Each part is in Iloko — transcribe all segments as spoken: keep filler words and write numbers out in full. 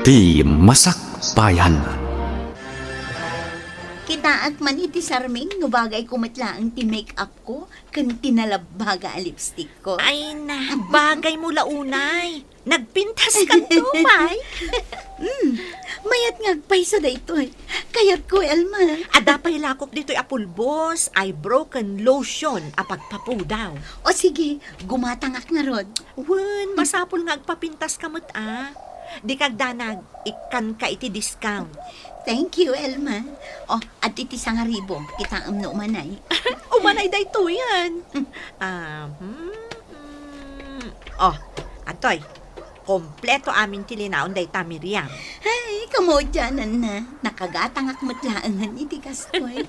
Ti Masakbayan. Kitaak man iti sarming no bagayko met laeng ti make-up ko ken ti nalabbaga a lipstick ko. Ay na, bagay mo la unay. Nagpintas kanto, pay. Hmm, mayat nga agpayso daytoy. Kayatko, Elma. Adda pay lakok ditoy a pulbos, eyebrow ken lotion a pagpapudaw. O sige, gumatangak ngarud. Wen, masapul nga agpapintas ka met, a. Dika agdanag, ikkanka iti discount. Thank you, Elma. O, adda iti sangaribo, kitaem no umanay. Umanay daytoyen. Ah, hmm, hmm. O, adtoy. Kompleto amin ti linaon dayta, Miriam. Ay, kamaudiananna. Nakagatangak met laengen iti kastoy.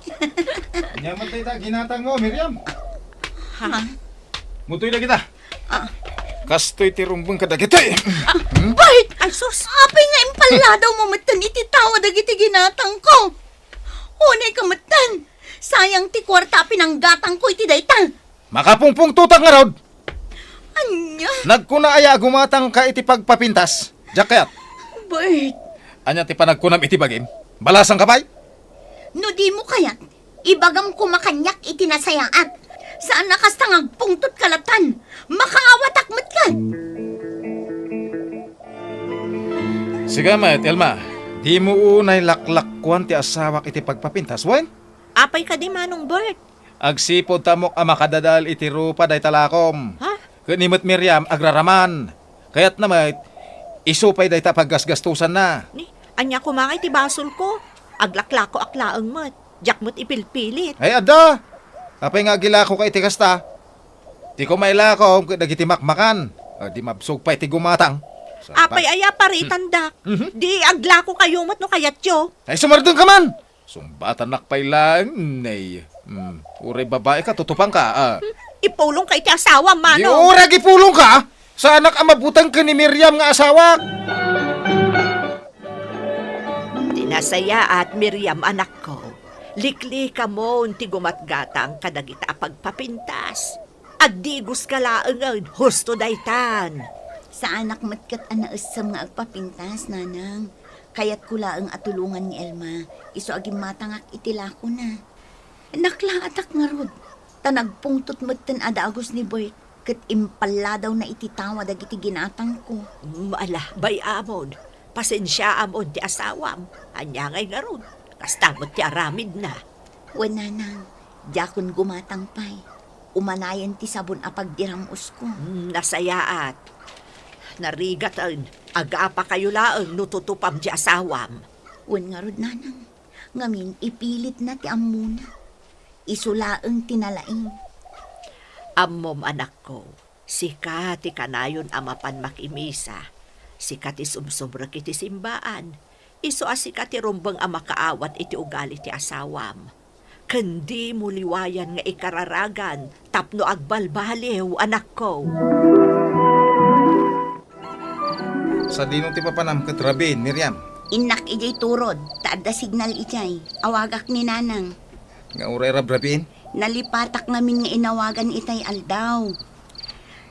Ania met dayta ginatangmo, Miriam? Ha? Mutoy dagita. Ah. Kastoy ti rumbeng kadagitoy. Bait! Ay, sus! Apay nga impalladaw mo metten iti tawa dagiti ginatangko? Unay ka metten. Sayang ti kuarta a pinanggatangko iti dayta. Makapungpungtotak ngarud. Ania? Nagkuna aya a gumatangka iti pagpapintas? Diak kayat. Bait. Ania ti panagkunam iti bagim? Balasangka pay? No dimo kayat, ibagam koma kaniak iti nasayaat. Saan a kasta nga agpungtotka latan. Makaawatak met ket. Sika met, Elma. Dimo unay laklakkuan ti asawak iti pagpapintas, wen? Apay kadi, Manong Bert? Agsipud ta ammok a makadadael iti rupa dayta lakom. Ha? Ken ni met Miriam agraraman. Kayatna met, isu pay dayta a paggasgastosanna. Ni, ania koma nga iti basolko? Aglaklakoak laeng met. Diak met ipilpilit. Ay, adda! Apay nga agilakoka iti kasta? Ti kumailako ket dagiti makmakan. A, di mabsog pay ti gumatang. Apay aya paritandak? Mhm. Di aglakokayo met no kayatyo. Ay, sumardengka man! Sungbatannak pay laeng, nay. Hmm, uray babaika, tutupangka, a. Ipulongka iti asawam, Manong. Di uray agipulongka! Saanak a mabuteng ken ni Miriam nga asawak! Ti nasayaat, Miriam, anakko, liklikamon ti gumatgatang kadagita a pagpapintas. Agdigoska laengen, husto daytan. Saanak met ket a naessem nga agpapintas, Nanang. Kayatko laeng a tulongan ni Elma, isu a gimmatangak iti lakona. Naklaatak ngarud, ta nagpungtot metten a dagus ni Bert, ket impalladawna iti tawa dagiti ginatangko. Mm, ala, bay-amon, pasensiaamon ti asawam. Ania ngay ngarud, kasta met ti aramidna. Wen, Nanang, diakon gumatang pay. Umanayen ti sabon a pagdiram-osko. Mm, nasayaat. Narigaten, agapakayo laeng no tutupam ti asawam. Wen ngarud, Nanang. Ngamin, ipilitna ti ammona. Isu laeng ti nalaing. Ammom, anakko, sika ti kanayon a mapan makimisa. Sika ti sumsubrek iti simbaan. Isu a sika ti rumbeng a makaawat iti ugali ti asawam. Ken dimo liwayan nga ikararagan tapno agbalbaliw, anakko. Sadino ti papanam ket rabiin, Miriam? Innak idiay turod, ta adda signal idiay. Awagak ni Nanang. Nga uray rabrabiin? Nalipatak ngamin nga inawagan itay aldaw.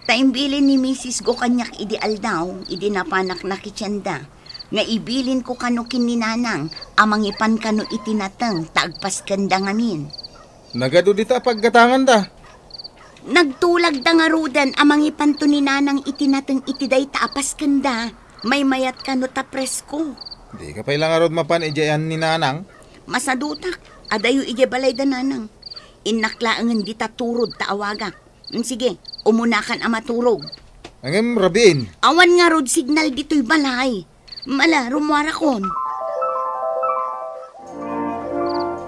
Ta imbilin ni Misis Go kaniak idi aldaw, idi napanak nakitienda, nga ibilinko kano ken ni Nanang a mangipan kano iti nateng ta agpaskenda ngamin. Nagadu dita a paggatanganda. Nagtulagda ngaruden a mangipanto ni Nanang iti nateng iti dayta a paskenda. Maymayat kano ta presko. Dika pay la ngarud mapan idiay ni Nanang? Masadutak. Adayo idiay balayda, Nanang. Innak laengen dita turod ta awagak. Mm, sige, umunakan a maturog. Ngem rabiin. Awan ngarud signal ditoy balay. Mala, rummuarakon.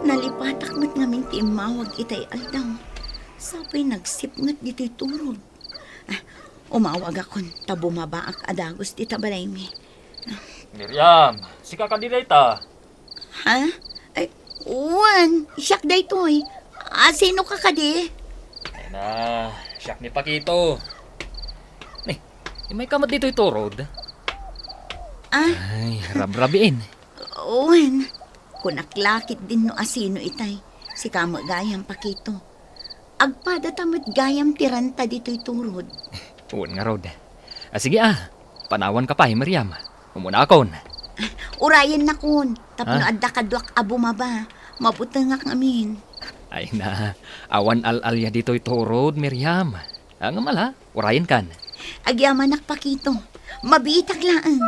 Nalipatak met ngamin ti immawag itay aldaw. Sapay nagsipnget ditoy turod. Ah, umawagakon, ta bumabaak a dagus dita balaymi. Miriam, sika kadi dayta? Ha? Ay, wen, siak daytoy. A, sinoka kadi? Ay na, siak ni Pakito. Ni, imayka met ditoy turod? Ah? Ay, rabrabiin. Wen, kunak la ketdin no asino itay. Sika met gayam, Pakito. Agpadata met gayam ti ranta ditoy turod. Wen ngarud. A, sige a, panawanka pay, Miriam. Umunakon. Urayennakon, tapno Ah? adda kaduak a bumaba. Mabutengak ngamin. Ay na, awan al-alia ditoy turod, Miriam. Ngem ala, urayenkan. Agyamanak, Pakito. Mabiitak laeng.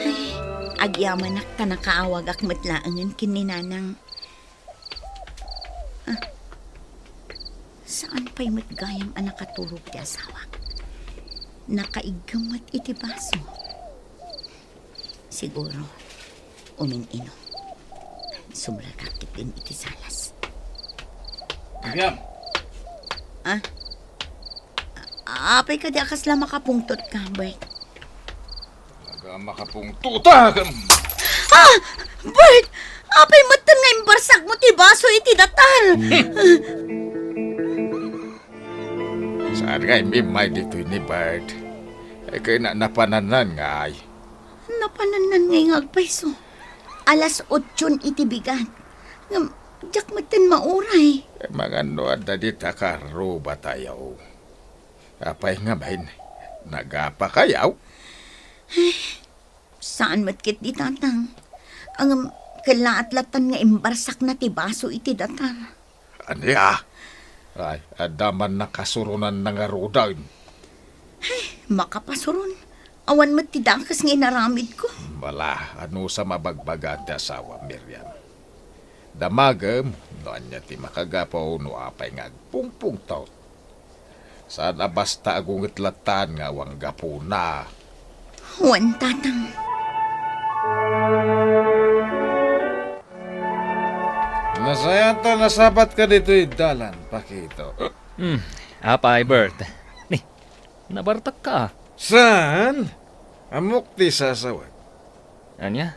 Ay, agyamanak ta nakaawagak met laengen ken ni Nanang. Ah, saan pay met gayam a nakaturog ti asawak? Nakaiggem met iti baso. Siguro, umin-inom. Sumrekak ketdin iti salas. Miriam! Ah? Apay kadi a kasla makapungtot ka, Bert? Talaga makapungtot ka! Ah! Bert! Apay metten nga imbarsak mo ti baso iti datar? Saan nga immay ditoy ni Bert? Ay, kay na-, napanannan ngay. Napanannan ngay nga agpayso. Alas otson iti bigat. Ngem, diak metten mauray. Ay, mangano adda dita karrubatayo? Apay ngamin, nagapakayaw? Saan met ketdi, Tatang. Ngem, kellaat lattan nga imbarsakna ti baso iti datar. Ania? Ay, adda man nakasurunanna ngaruden. Ay, makapasuron. Awan met ti dakes nga inaramidko. Bala, anusam a bagbagaan ti asawam, Miriam? Damagem, no ania ti makagapu no apay nga agpungpungtot. Saan a basta agunget lattan nga awan gapuna. Wen, Tatang. Nasayaat ta nasabatka ditoy dalan, Pakito. Hmm, apay, Bert? Ni, nabartekka. Saan? Ammok ti sasawek. Ania?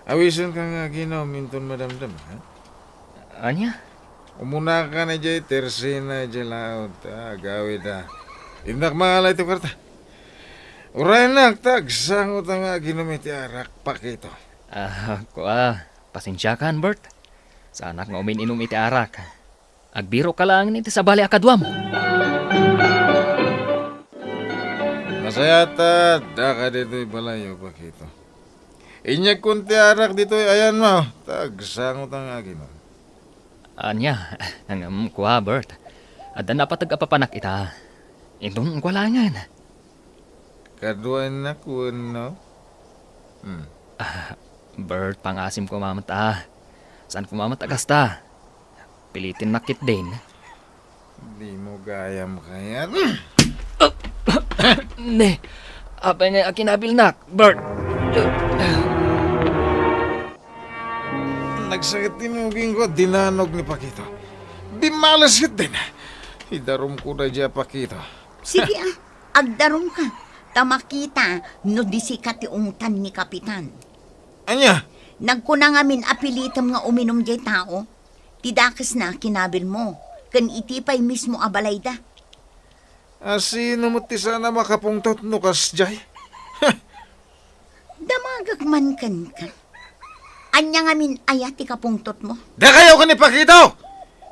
Awisenka nga aginom inton madamdama, ha? Ania? Umunaka na jay tersina jay laud, ta agawid, a. Innak mangala iti kwarta. Uraynak, ta agsangotan nga aginom iti arak, Pakito. Ah, kua, pasensiakan, Bert. Saanak nga umin-inom iti arak. Agbirokka laeng iti sabali a kaduam. Nasayaat ta addaka ditoy balayyo, Pakito. Inyegkon ti arak ditoy ayanmo, ta agsangotan nga aginom. Ania, ngem kua, Bert. Adda napateg a papanak ita. Inton kua laengen. Kaduaennak wenno? Hmm. Ah, Bert, pangasim koma met, a. Saan koma met a kasta? Pilitennak ketdin. Dimo gayam kayat. Ne, apay nga akinabilnak, Bert? Nagsakit ti nugingko, dinanog ni Pakito. Bimmales ketdin. Idarumko daydiay a Pakito. Sige, a, agdarumka. Ta makita no disika ti ungtan ni Kapitan. Ania? Nagkuna ngamin a pilitem nga uminum jay tao. Ti dakesna, kinabilmo. Ken iti pay mismo a balayda. A, sino met ti saan a makapungtot no kasdiay? Damagek man kenka. Ania ngamin aya ti kapungtotmo? Dakayo ken ni Pakito!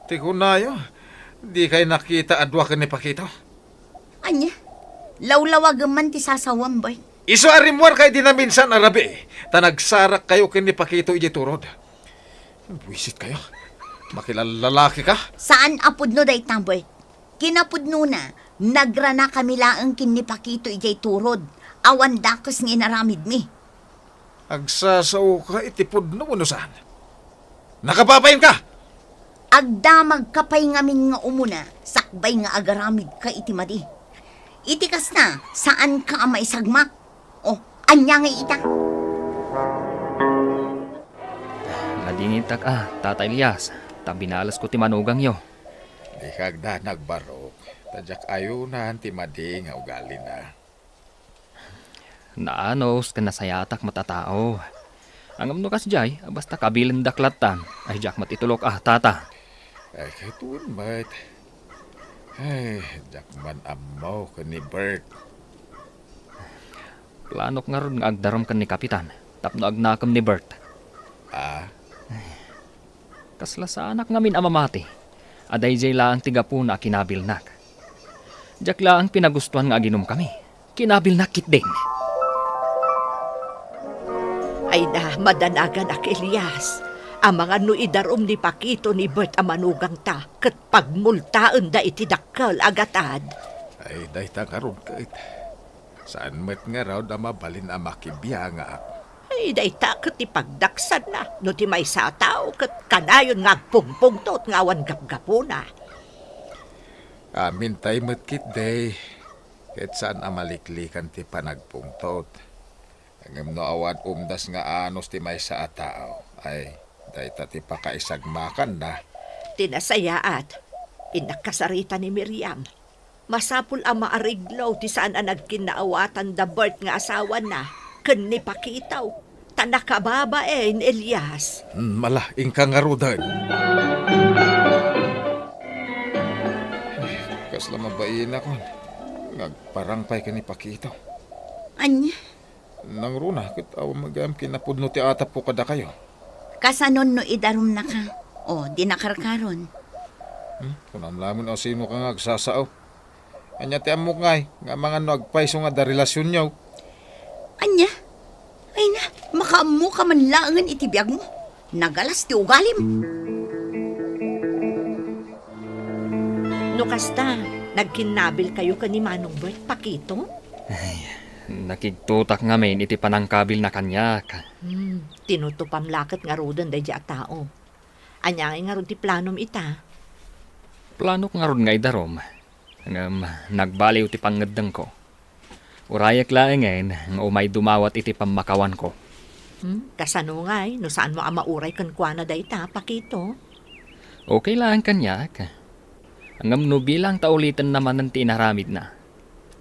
Ti kunayo, dikay nakita a dua ken ni Pakito. Ania? Lawlawagem man ti sasawam, Bert. Isu a rimmuarka idi naminsan a rabii, ta nagsarakkayo ken ni Pakito idiay turod. Buisitkayo. Makilallalakika? Saan a pudno dayta, Bert. Kinapudnona, nagranakami laeng ken ni Pakito idiay turod. Awan dakes nga inaramidmi. Agsasaoka iti pudno wenno saan? Nakababainka! Agdamagka pay ngamin nga umuna, sakbay nga agaramidka iti madi. Iti kasta, saanka a maisagmak. O, ania ngay ita? Nadingitak a, Tata Elias, ta binalesko ti manugangyo. Dika agdanag, Barok, ta diak ayunan ti madi nga ugalina. Naanus ken nasayaatak met a tao. Ngem no kasdiay, basta kabilendak lattan, ay diak met itulok a, Tata. Ay, ket wen met. Ay, diak man ammo ken ni Bert. Planok ngarud nga agdarum ken ni Kapitan tapno agnakem ni Bert. Ah? Kasla saanak ngamin a mamati a daydiay laeng ti gapuna a kinabilnak. Diak laeng pinagustuan nga aginumkami. Kinabilnak ketdin. Ay na, madanaganak, Elias. Amangan no idarum ni Pakito ni Bert a manugangta, ket pagmultaenda iti dakkel a gatad. Ay, dayta ngarud ket. Saan met ngarud a mabalin a makibiangak? Ay, dayta ket ti pagdaksanna. No ti maysa a tao ket kanayon nga agpungpungtot nga awan gapgapuna. Amintay met ketdi, ket saan a maliklikan ti panagpungtot. Ngem no awan umdas nga anus ti maysa a tao, ay, dayta ti pakaisagmakanna. Ti nasayaat, innak kasarita ni Miriam. Masapul a maariglo ti saan a nagkinnaawatan da Bert nga asawana ken ni Pakito, ta nakababain, Elias. Hmm, ala, inka ngaruden. Kasla mabainak man nga agparang pay ken ni Pakito. Ania? Nangruna, ket awan met gayam kinapudno ti atapko kadakayo. Kasanon no idarumnaka? O, di nakarkaron. Hmm, kunam lamen a sinoka nga agsasao. Ania ti ammok ngay, nga amangan no agpayso nga adda relasionyo? Ania? Ay na, makaammoka man laengen iti biagmo. Nagalas ti ugalim. No kasta, nagkinnabilkayo ken ni Manong Bert, Pakito? Ay, nakigtotak ngamin iti panangkabilna kaniak. Hmm, tinutupam la ket ngaruden daydiay a tao. Ania ngay ngarud ti planom ita? Planok ngarud nga idarum. Ngem nagbaliw ti pangngeddengko. Urayek laengen nga umay dumawat iti pammakawanko. Hmm, kasano ngay no saanmo a mauray kenkuana dayta, Pakito? Okay laeng kaniak. Ngem no bilang ta ulitenna manen ti inaramidna,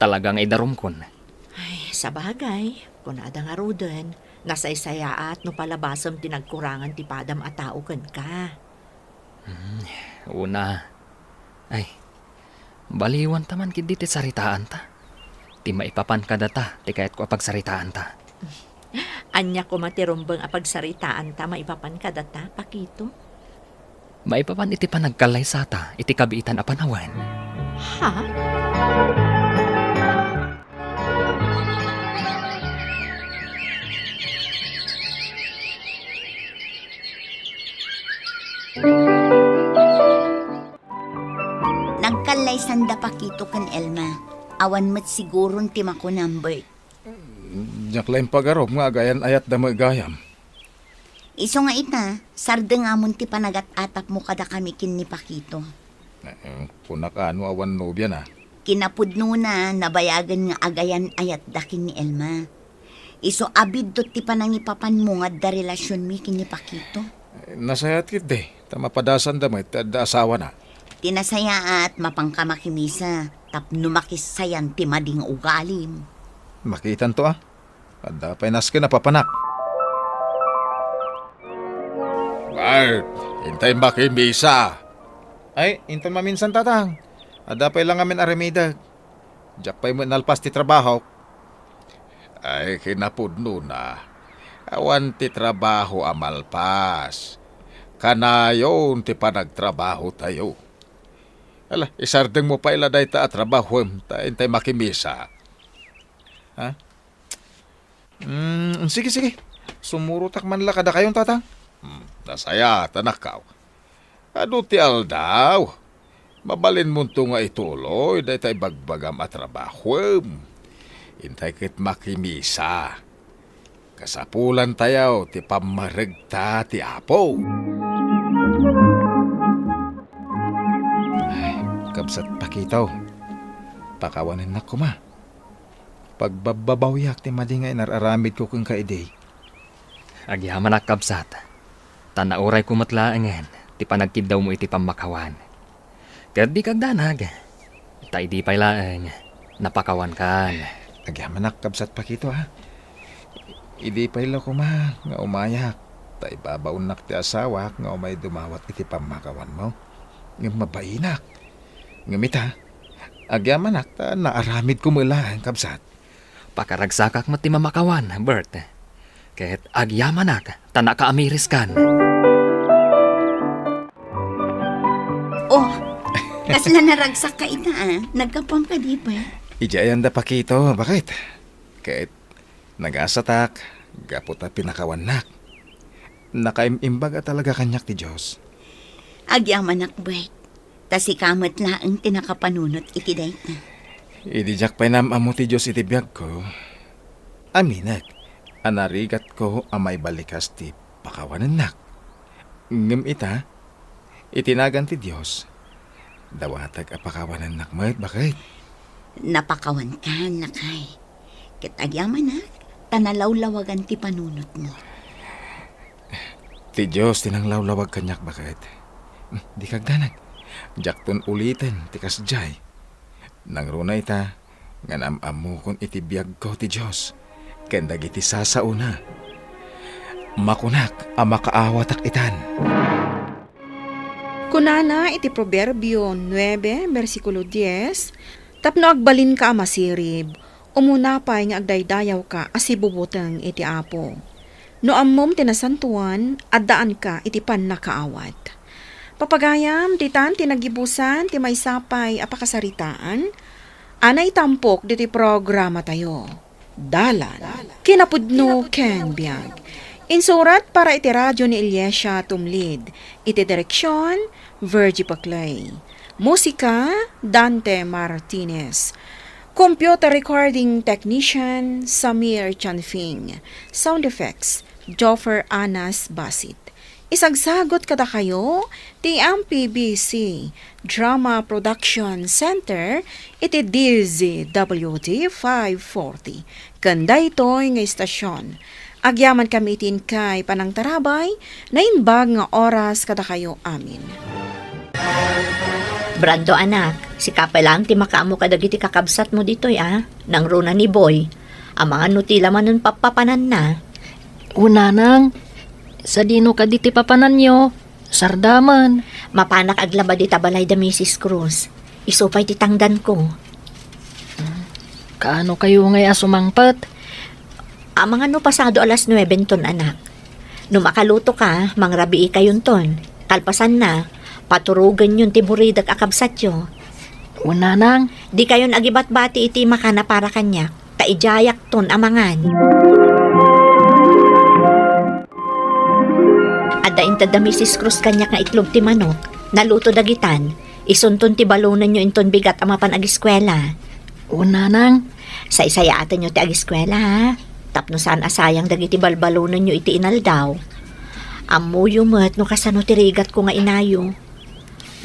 talaga nga idarumkon. Ay, sabagay, kunada ngaruden, nasaysayaat no palabasem ti nagkurangan ti padam a tao kenka. Hmm, una. Ay, baliwanta man ketdi ti saritaanta. Ti maipapan kadata ti kayatko a pagsaritaanta. Ania koma ti rumbeng a pagsaritaanta maipapan kadata, Pakito? Maipapan iti panagkallaysata iti kabiitan a panawen. Ha? Nagkallaysanda Pakito ken Elma. Awan met siguron ti makunam, Bert. Diak la impagarup nga agayan-ayatda met gayam. Isu nga ita, sardengamon ti panagat-atapmo kadakami ken ni Pakito. Eh, kunak a no awan nobiana. Kinapudnona, nabayagen nga agayan-ayatda ken ni Elma. Isu a biddut ti panangipapanmo nga adda relasionmi ken ni Pakito. Eh, nasayaat ketdi, ta mapadasanda met ti adda asawana. Ti nasayaat, mapanka makimisa, tapno makisayan ti madi nga ugalim. Makitanto a. Adda pay nasken a papanak. Bert, intay makimisa. Ay, inton maminsan, Tatang. Adda pay la ngamin aramidek. Diak pay met nalpas ti trabahok. Ay, kinapudnona, awan ti trabaho a malpas. Kanayon ti panagtrabahotayo. Ala, isardengmo pay la dayta a trabahoem, ta intay makimisa. Ha? Mm, sige, sige. Sumurotak man la kadakayon, Tatang. Hmm, nasayaat, anakko. Adu ti aldaw, mabalinmonto nga ituloy dayta ibagbagam a trabahoem. Intay ket makimisa. Kasapulantayo ti pammaregta ti Apo. Ay, kabsat Pakito, pakawanennak koma. Pagbabbabawiak ti madi nga inar-aramidko kenka idi. Agyamanak, kabsat, ta naurayko met laengen ti panagkiddawmo iti pammakawan. Ket dika agdanag, ta idi pay laeng, napakawankan. Agyamanak, kabsat Pakito, ha. Idi pay la koma nga umayak, ta ibabaonnak ti asawak nga umay dumawat iti pammakawanmo. Ngem mabainak. Ngem ita, agyamanak ta naaramidko met laeng, kabsat. Pakaragsakak met ti mamakawan, Bert. Ket agyamanak ta nakaamiriskan. Oh, kasla naragsakka ita, a? Naggapuam kadi, Bert? Idiay anda pakito, baket? Ket nagasatak gapu ta pinakawannak. Nakaim-imbag a talaga kaniak ti Dios. Agyamanak, Bert. Ta sika met laeng ti nakapanunot iti dayta. Idi diak pay naam-ammo ti Dios iti biagko, aminek a narigatko a maibalikas ti pakawanennak. Ngem ita, iti nagan ti Dios, dawatek a pakawanennak met, baket. Napakawankan, lakay. Ket agyamanak, ta nalawlawagan ti panunotmo. Ti Dios ti nanglawlawag kaniak, baket. Dika agdanag. Diakton uliten ti kasdiay. Nangruna ita nga naam-ammokon iti biagko ti Dios ken dagiti sasaona. Makunak a makaawatak itan. Kunana iti Proverbio nuebe, bersikulo dies, "Tapno agbalinka a masirib, umuna pay nga agdaydayawka a sibubuteng iti Apo. No ammom ti nasantoan, addaanka iti pannakaawat." Papagayam, ditan ti nagibusan ti maysa pay a pakasaritaan a naitampok ditoy programatayo. Dalan, kinapudno ken biag. Insurat para iti radio ni Eliasia Tumlid. Iti direksion, Virgie Paclay. Musika, Dante Martinez. Computer recording technician, Samir Chanfing. Sound effects, Joffer Anas Basit. Isagsagut kadakayo ti M P B C Drama Production Center iti D Z W T five forty. Ken daytoy nga istasyon, agyamankami iti inkay panangtarabay, naimbag nga oras kadakayo amin. Brando, anak, sika pay laeng ti makaammo kadagiti kakabsatmo ditoy, a? Nangruna ni Boy. Amangan no ti la manen pappapananna. O, nanang, sadino kadi ti papananyo? Sardaman. Mapanak aglaba dita balay da Misis Cruz. Isu pay ti tangdanko. Kaano kayo ngay a sumangpet? Amangan no pasado alas nuebe ton, anak. No makaluto ka, mangrabii kayon ton. Kalpasan na, paturogen yon ti buridak a kabsatyo. O, nanang. Di kayon agibatbati iti makana para kaniak. Ta idiayak ton amangan. Adda inted da Misis Cruz kaniak nga itlog ti manok. Naluto dagitan. Isunton ti balonenyo inton bigat a mapan agiskuela. O, nanang. Saysayaatenyo ti agiskuela, ha? Tapno saan a sayang dagiti balbalonenyo iti inaldaw. Ammoyo met no kasano ti rigatko nga inayo.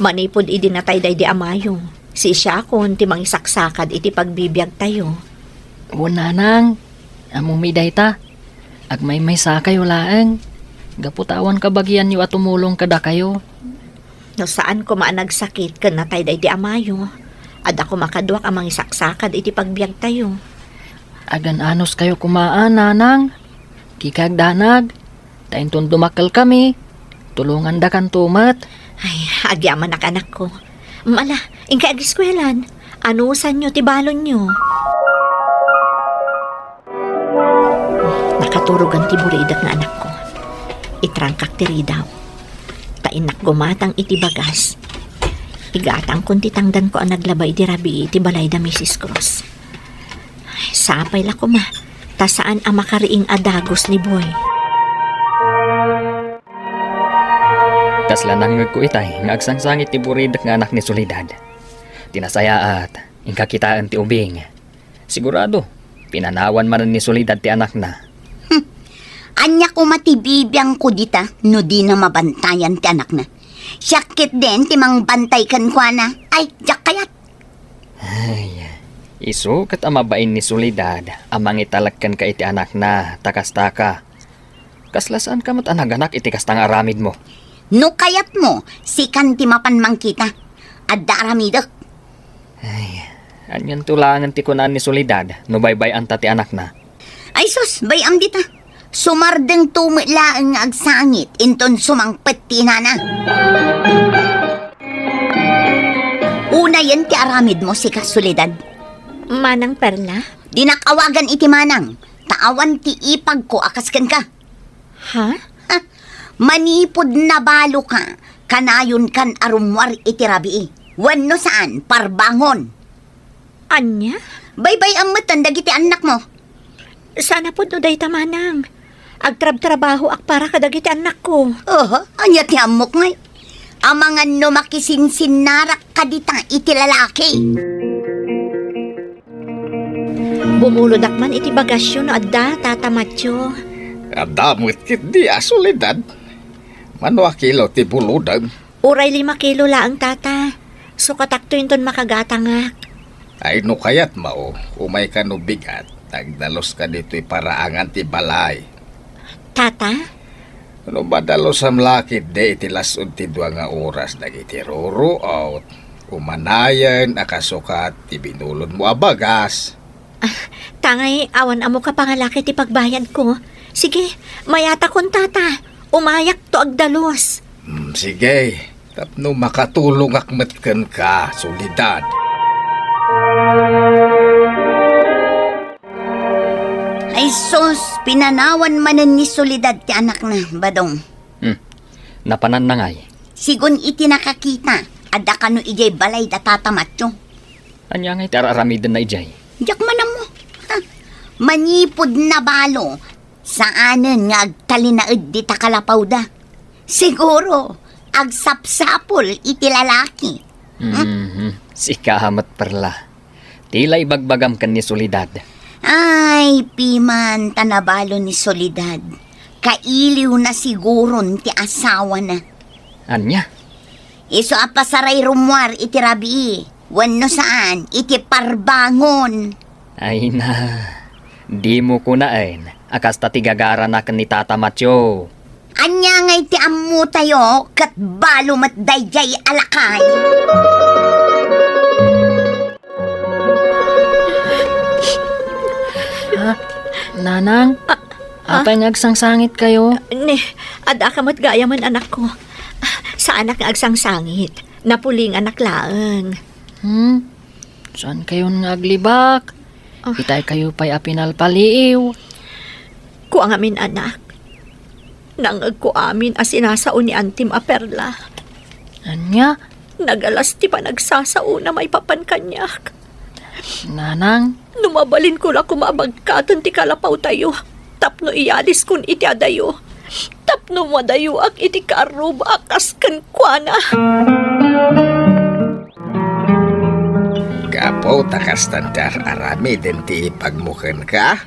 Manipud idi natay daydi amayo, siisiakon ti mangisaksakad iti pagbibiagtayo. O, nanang, ammomi dayta. Agmaymaysakayo laeng. Gapu ta awan kabagianyo a tumulong kadakayo. No saan koma a nagsakit ken natay daydi amayo, adda koma kaduak a mangisaksakad iti pagbiagtayo. Agan-anos kayo koma a, nanang. Kikagdanag. Ta inton dumakkel kami, tulongandakanto met. Ay, agyamanak, anakko. Mala, inka agiskuelan. Anusanyo ti balonyo. Nakaturogan ti buridak nga anakko. Itrangkak ti ridaw. Ta innak gumatang iti bagas. Igatangkon ti tangdanko a naglaba idi rabii iti balay da Misis Cruz. Ay, sapay la koma, ta saan a makariing a dagus ni Boy. Kasla nangngegko itay nga agsangsangit ti buridak nga anak ni Soledad. Ti nasayaat, inka kitaen ti ubing. Sigurado, pinanawan manen ni Soledad ti anakna. Hmm. Ania koma ti bibiangko dita no dina mabantayan ti anakna? Siak ketdin ti mangbantay kenkuana. Ay, diak kayat. Ay, isu ket a mabain ni Soledad a mangitalek kenka iti anakna, ta kasta ka. Kasla saanka met a naganak iti kasta nga aramidmo. No kayatmo, sikan ti mapan mangkita. Adda aramidek. Ay, anianto laengen ti kunaan ni Soledad no baybay-anta ti anakna? Ay sus, bay-am dita. Sumardengto met laeng nga agsangit inton sumangpet ti inana. Unayen ti aramidmo, sika Soledad. Manang Perla? Dinak awagan iti manang, ta awan ti ipagko a kas kenka. Ha? Ha? Manipud nabaloka, kanayonkan a rummuar iti rabii. Wenno saan, parbangon. Ania? Baybay-am metten dagiti annakmo. Saan a pudno dayta, manang. Agtrabtrabahoak para kadagiti annakko. Oho, ania ti ammok ngay? Amangan no makisinsinnarak kadita iti lalaki. Bumulodak man iti bagasyo no adda, Tata Matyo. Adda met ketdi a Soledad. Mano a kilo ti bulodem? Uray lima kilo laeng, Tata. Sukatakto inton makagatangak. Ay, no kayatmo, umayka no bigat, agdaluska ditoy paraangan ti balay. Tata? No madalosam la ketdi iti las-ud ti dua nga oras dagiti ruruot, umanayen a kasukat ti binulodmo a bagas. Ah, tangay awan ammoka pangalaki ti pagbayadko. Sige, mayatakon, Tata. Umayakto agdalus. Hmm, sige. Tapno makatulongak met kenka, Soledad. Ay sus, pinanawan manen ni Soledad ti anakna, Badong. Hmm. Napananna ngay? Sigun iti nakakita, adda kano idiay balay da Tata Matyo. Ania ngay ti ar-aramidenna idiay? Diak man ammo. Ha? Manipud nabalo, saanen nga agtalinaed dita kalapawda. Siguro, agsapsapul iti lalaki. Mhm. Sika met, Perla. Ti la ibagbagam ken ni Soledad. Ay, piman ta nabalo ni Soledad. Kailiwna siguron ti asawana. Ania? Isu a pasaray rummuar iti rabii, wenno saan, iti parbangon. Ay na, dimo kunaen a kasta ti gagarana ken ni Tata Matyo. Ania ngay ti ammotayo ket balo met daydiay a lakay? Ha? Nanang? Ah, ah? Apay nga agsangsangitkayo? Ne, addaka met gayamen, anakko. Saanak nga agsangsangit. Napulinganak laeng. Hmm? Saankayon nga aglibak? Ah. Itaykayo pay a pinalpaliiw. Kua ngamin, anak. Nangngegko amin a sinasao ni antim a Perla. Ania? Nagalas ti panagsasaona maipapan kaniak. Nanang? No mabalinko la koma a bagkaten ti kalapawtayo, tapno iyaliskon iti adayo, tapno madayoak iti kaarruba a kas kenkuana. Gapu ta kastan ti ar-aramiden ti ipagmo kenka,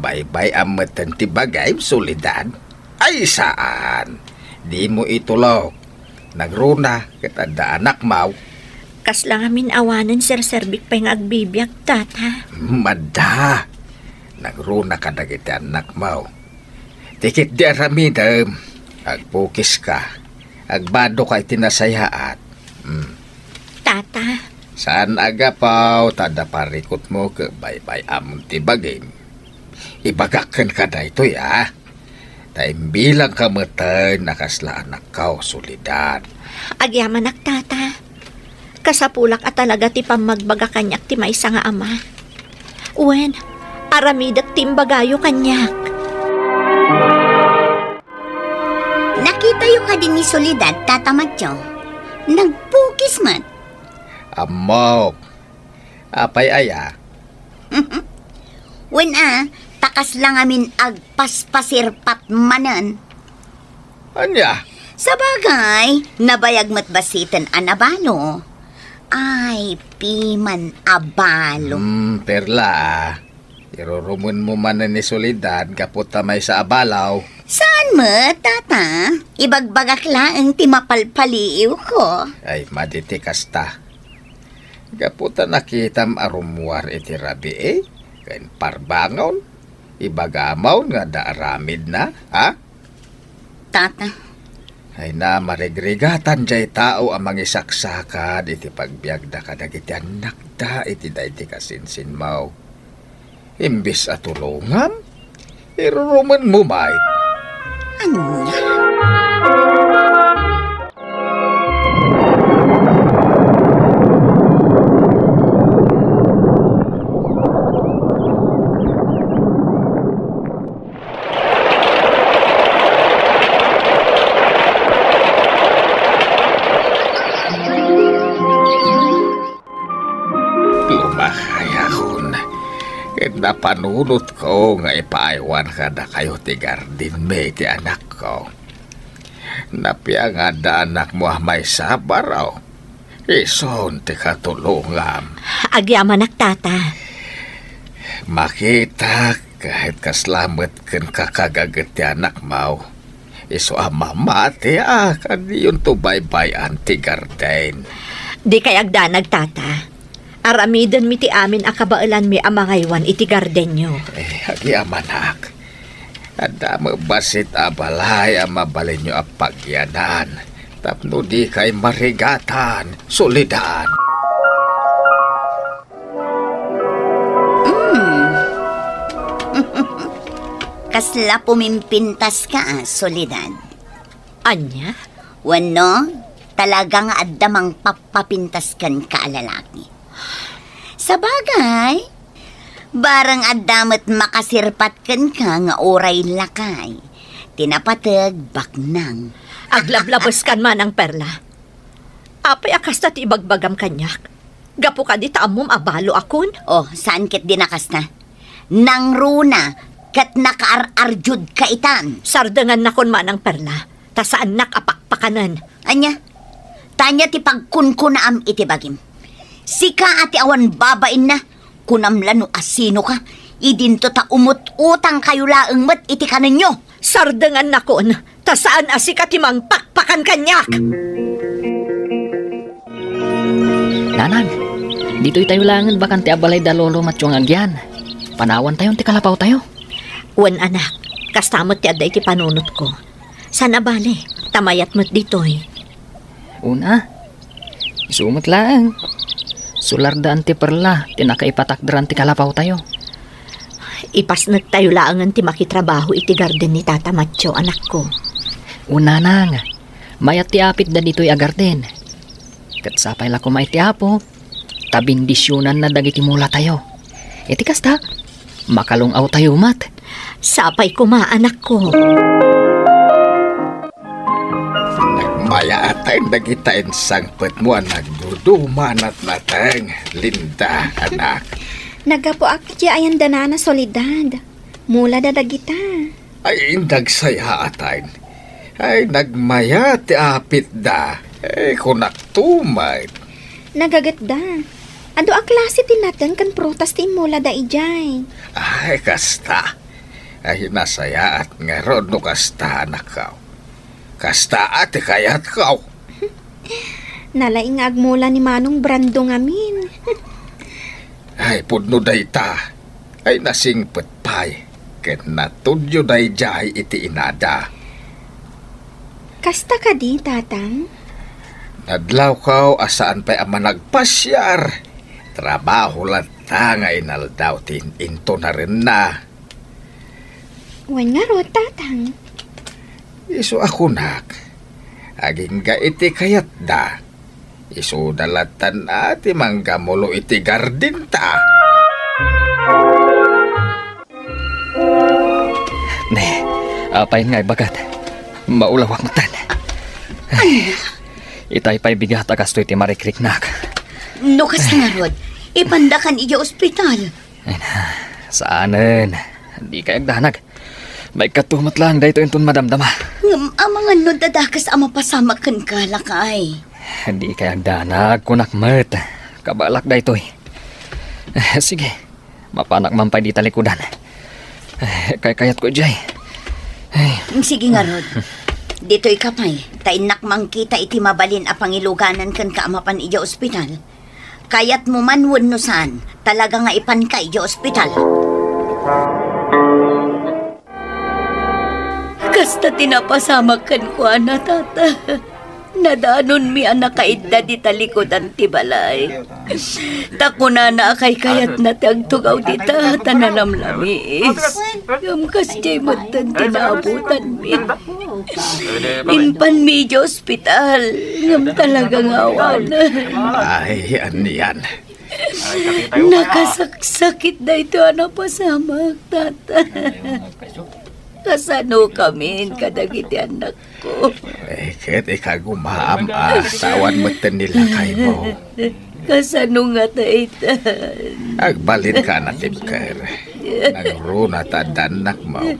baybay-am metten ti bagim, Soledad. Ay, saan! Dimo itulok. Nagruna ket adda anakmaw. Kasla ngamin awanen serserbik pay nga agbibiag, Tata. Madda. Nagruna kadagiti annakmaw. Ti ketdi aramidem, agpukiska, agbadoka iti nasayaat. Hmm. Tata. Saan a gapu ta adda parikutmo ket baybay-amon ti bagim. Ibagak kenka daytoy, a. Ta imbilangka metten a kasla anakko, Soledad. Agyamanak, Tata. Kasapulak a talaga ti pammagbaga kaniak ti maysa nga ama. Wen, aramidek ti imbagayo kaniak. Nakitayo kadi ni Soledad, Tata Matyo? Nagpukis met. Ammok. Apay aya? Wen a, ta kasla ngamin agpaspasirpat manen. Ania? Sabagay, nabayag met bassiten a nabalo. Ay, piman a balo. Hmm, Perla, a. Irurumenmo manen ni Soledad gapu ta maysa a balo. Saan met, Tata? Ibagbagak laeng ti mapalpaliiwko. Ay, madi ti kasta. Gapu ta nakitam a rummuar iti rabii ken parbangon, ibagam nga adda aramidna, a? Tata. Ay na, marigrigatan jay tao a mangisaksakad iti pagbiagda kadagiti annakda iti daydi kasinsinmo. Imbes a tulongam, irurumenmo met. Ania? Lumakayakon, panunotko nga ipaaywan kadakayo ti gardenmi ti anakko. Napiangadda anakmo a maysa a baro. Isun ti katulongam. Agyamanak, Tata. Makitak ket kasla met ken kakagaget ti anakmo. Isu a mamati a kadiyonto baybay-an ti garden. Dikay agdanag, Tata. Aramidenmi ti amin a kabaelanmi a mangaywan iti gardenyo. Eh, agyamanak. Adda met bassit a balay a mabalinyo a pagyanan tapno dikay marigatan, Soledad. Mm. Kasla pumimpintaska, Soledad. Ania? Wenno, talaga nga adda mangpapapintas kenka a lalaki. Sabagay, bareng adda met makasirpat kenka nga uray lakay. Ti napateg, baknang. Aglablabeskan, Manang Perla. Apay a kasta ti ibagbagam kaniak? Gapu kadi ta ammom a baloakon? Oh, saan ketdi a kasta? Nangruna ket nakaar-ardiodka itan. Sardengannakon, Manang Perla, ta saannak a pakpakanen. Ania? Ta ania ti pagkunkunaam iti bagim? Sika a ti awan babainna, kunam la no asinoka, idinto ta umut-utangkayo laeng met iti kanenyo. Sardengannakon, ta saan a sika ti mangpakpakan kaniak. Nanang, ditoy tayo laengen bakante a balay da Lolo Matyo nga agyan. Panawantayon ti kalapawtayo. Wen, anak, kasta met ti adda iti panunotko. Saan a bale, ta mayat met ditoy. Una, isu met laeng. Sulardaan ti Perla ti nakaipatakderan ti kalapawtayo. Ipasnektayo laengen ti makitrabaho iti garden ni Tata Matyo, anakko. Wen, nanang, mayat ti apitda ditoy a garden. Ket sapay la koma iti Apo, ta bendisionanna dagiti mulatayo. Iti kasta, makalung-awtayo met. Sapay koma, anakko. Nagmayaat dagita insangpetmo a nagduduma a natnateng, Linda, anak. Naggapuak iti ayan da Nana Soledad. Mulada dagita. Ay, indagsayaatan. Ay, nagmayat ti apitda. Ay, kunakto met. Nagagetda. Adu a klase ti nateng ken prutas ti immulada idiay. Ay, kasta. Ay, nasayaat ngarud no kasta, anakko. Kasta a ti kayatko. Nalaing nga agmula ni Manong Brando ngamin. Ay, pudno dayta. Ay, nasingpet pay. Ket natudio daydiay iti inada. Kasta kadi, Tatang? Nadlawko a saan pay a managpasiar. Trabaho latta nga inaldaw ti in-, intunarenna. Wen ngarud, Tatang. Isu a kunak, agingga iti kayatda. Isuda lattan a ti manggamulo iti gardenta. Ne, apay nga ibagat? Maulawak metten. Itay pay bigat a kastoy ti marikriknak. No kasta ngarud, ipandakan idiay ospital. Ay na, saanen. Dikay agdanag. Maikkato met laeng daytoy inton madamdama. Ngem amangan no dadakes a mapasamak kenka, lakay. Dikay agdanag, kunak met. Kabaelak daytoy. Eh, sige, mapanak man pay dita likudan. Eh, kaykayatko idiay. Ay. Sige ngarud. Ditoyka pay, ta innak mangkita iti mabalin a pangiluganan kenka a mapan idiay ospital. Kayatmo man wenno saan, talaga nga ipanka idiay ospital. Kasta ti napasamak kenkuana, Tata. Nadanonmi a nakaidda dita likudan ti balay. Ta kunana a kaykayatna ti agtugaw dita, ta nalamlamiis. Ngem kasdiay metten ti naabutanmi. Impanmi idiay ospital, ngem talaga nga awan. Ay, anian? Nakasaksakit daytoy a napasamak, Tata. Kasanokamin kadagiti annakko? Eh, ket ikagumaam a sawan metten ni lakaymo. Kasano nga daytan? Agbalinka a natibker. Nangruna ta adda annakmo.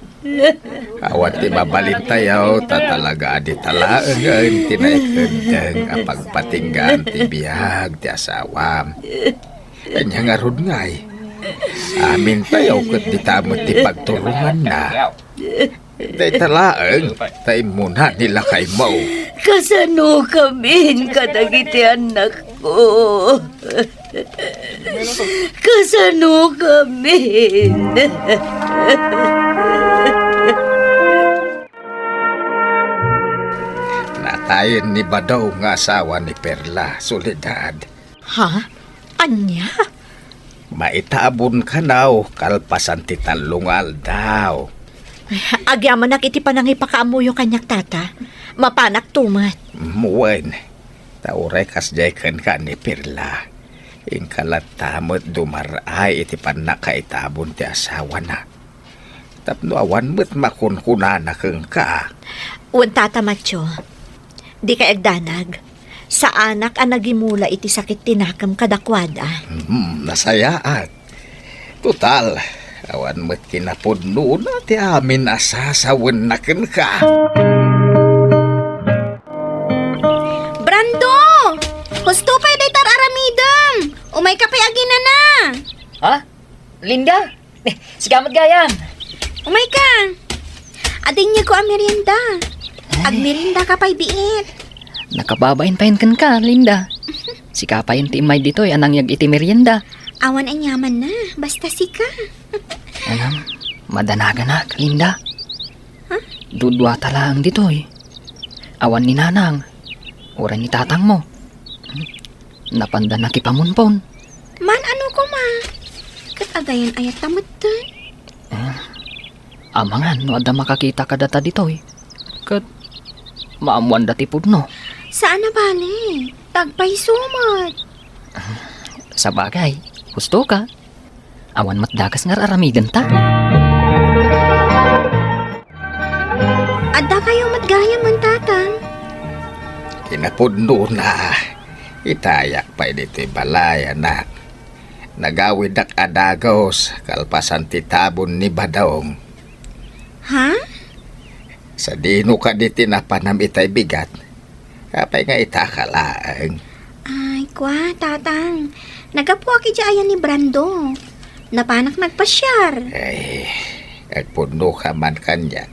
Awan ti mabalintayo, ta talaga a dita laengen ti naikeddeng a pagpatinggaan ti biag ti asawam. Ania ngarud ngay? Amintayo ket dita met ti pagturonganna. Dayta laeng, ta immuna ni lakaymo. Kasano kamin kadagiti annakko? Kasano kamin? Natayen ni Badaw nga asawa ni Perla, Soledad. Ha? Ania? Maitabon kanaw kalpasan ti tallo nga aldaw. Agyamanak iti panangipakaammoyo kaniak, Tata. Mapanak tumet. Wen, ta uray kasdiay kenka ni Perla, inka latta met dumar-ay iti pannakaitabon ti asawana. Tapno awan met makunkunana kenka. Wen, Tata Matio, dikay agdanag. Saanak a nagimula iti sakit ti nakem kadakuada. Hmm, nasayaat. Total, awan met kinapudnona ti amin a sasawenna kenka. Brando! Husto pay dayta ar-aramidem! Umayka pay aginana! Ha? Linda? Sika met gayam. Umayka. Adda inyegko a merienda. Ay. Agmeriendaka pay biit. Nakababain pay kenka, Linda. Sika pay ti immay ditoy a nangyeg iti merienda. Awan aniamanna, basta sika. Alam, madanaganak, Linda. Ha? Duduata laeng ditoy. Awan ni nanang, uray ni tatangmo. Napanda nakipamunpon. Maan-ano koma. Ket agayan-ayatta metten. Eh, amangan no adda makakita kadata ditoy. Ket maammoanda ti pudno. Saan a bale. Tagpayso met. Sabagay, husto ka. Awan met dakes nga ar-aramidenta. Addakayo met gayam, Tatang. Kinapudnona, itayak pay ditoy balay, anak. Nagawidak a dagus kalpasan ti tabon ni Badong. Ha? Sadino kadi ti napanam itay bigat? Apay nga itaka laeng? Ay, kua, Tatang. Naggapuak idiay ayan ni Brando. Napanak nagpasiar. Ay, agpudnoka man kaniak.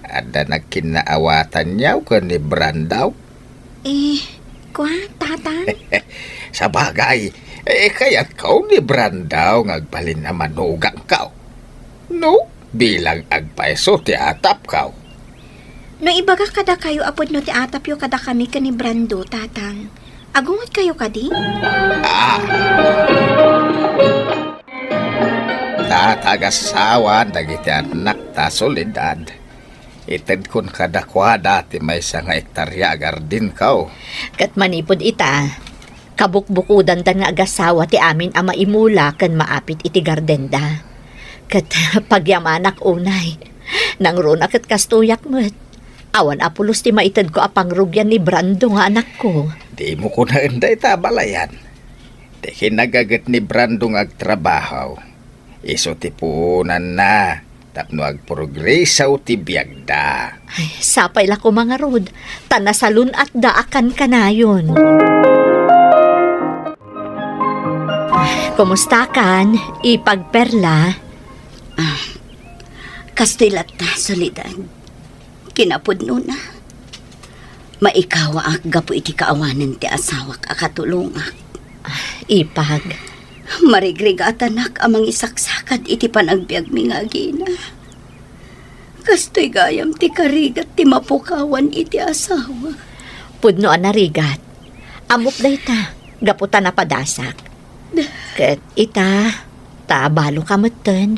Adda nagkinnaawatanyo ken ni Brando? Eh, kua, Tatang? Sabagay, eh, kayatko ni Brando nga agbalin a manugangko. No, bilang agpayso ti atapko. No ibagak kadakayo a pudno ti atapyo kadakami ken ni Brando, Tatang, agungotkayo kadi? Ah! Tatagasawan dagiti annakta, Soledad. Itedkon kadakuada ti maysa nga ektaria a gardenko. Ket manipud ita, kabukbukodandan nga agasawa ti amin a maimula ken maapit iti gardenda. Ket pagyamanak unay, nangruna ket kastoyak met. Awan a pulos ti maitedko a pangrugian ni Brando nga anakko. Dimo kunaen dayta a balayan. Ti kinagaget ni Brando nga agtrabaho, isu ti puonanna tapno agprogreso ti biagda. Ay, sapay la koma ngarud, ta nasalun-atda a kankanayon. Kumustakan, ipagperla? Ah, kastoy latta, Soledad. Kinapudnona, maikawaak gapu iti kaawanen ti asawak a katulongak. Ipag. Marigrigatanak a mangisaksakad iti panagbiagmi nga agina. Kastoy gayam ti karigat ti mapukawan iti asawa. Pudno a narigat. Ammok dayta, gapu ta napadasak. Ket ita, ta baloka metten.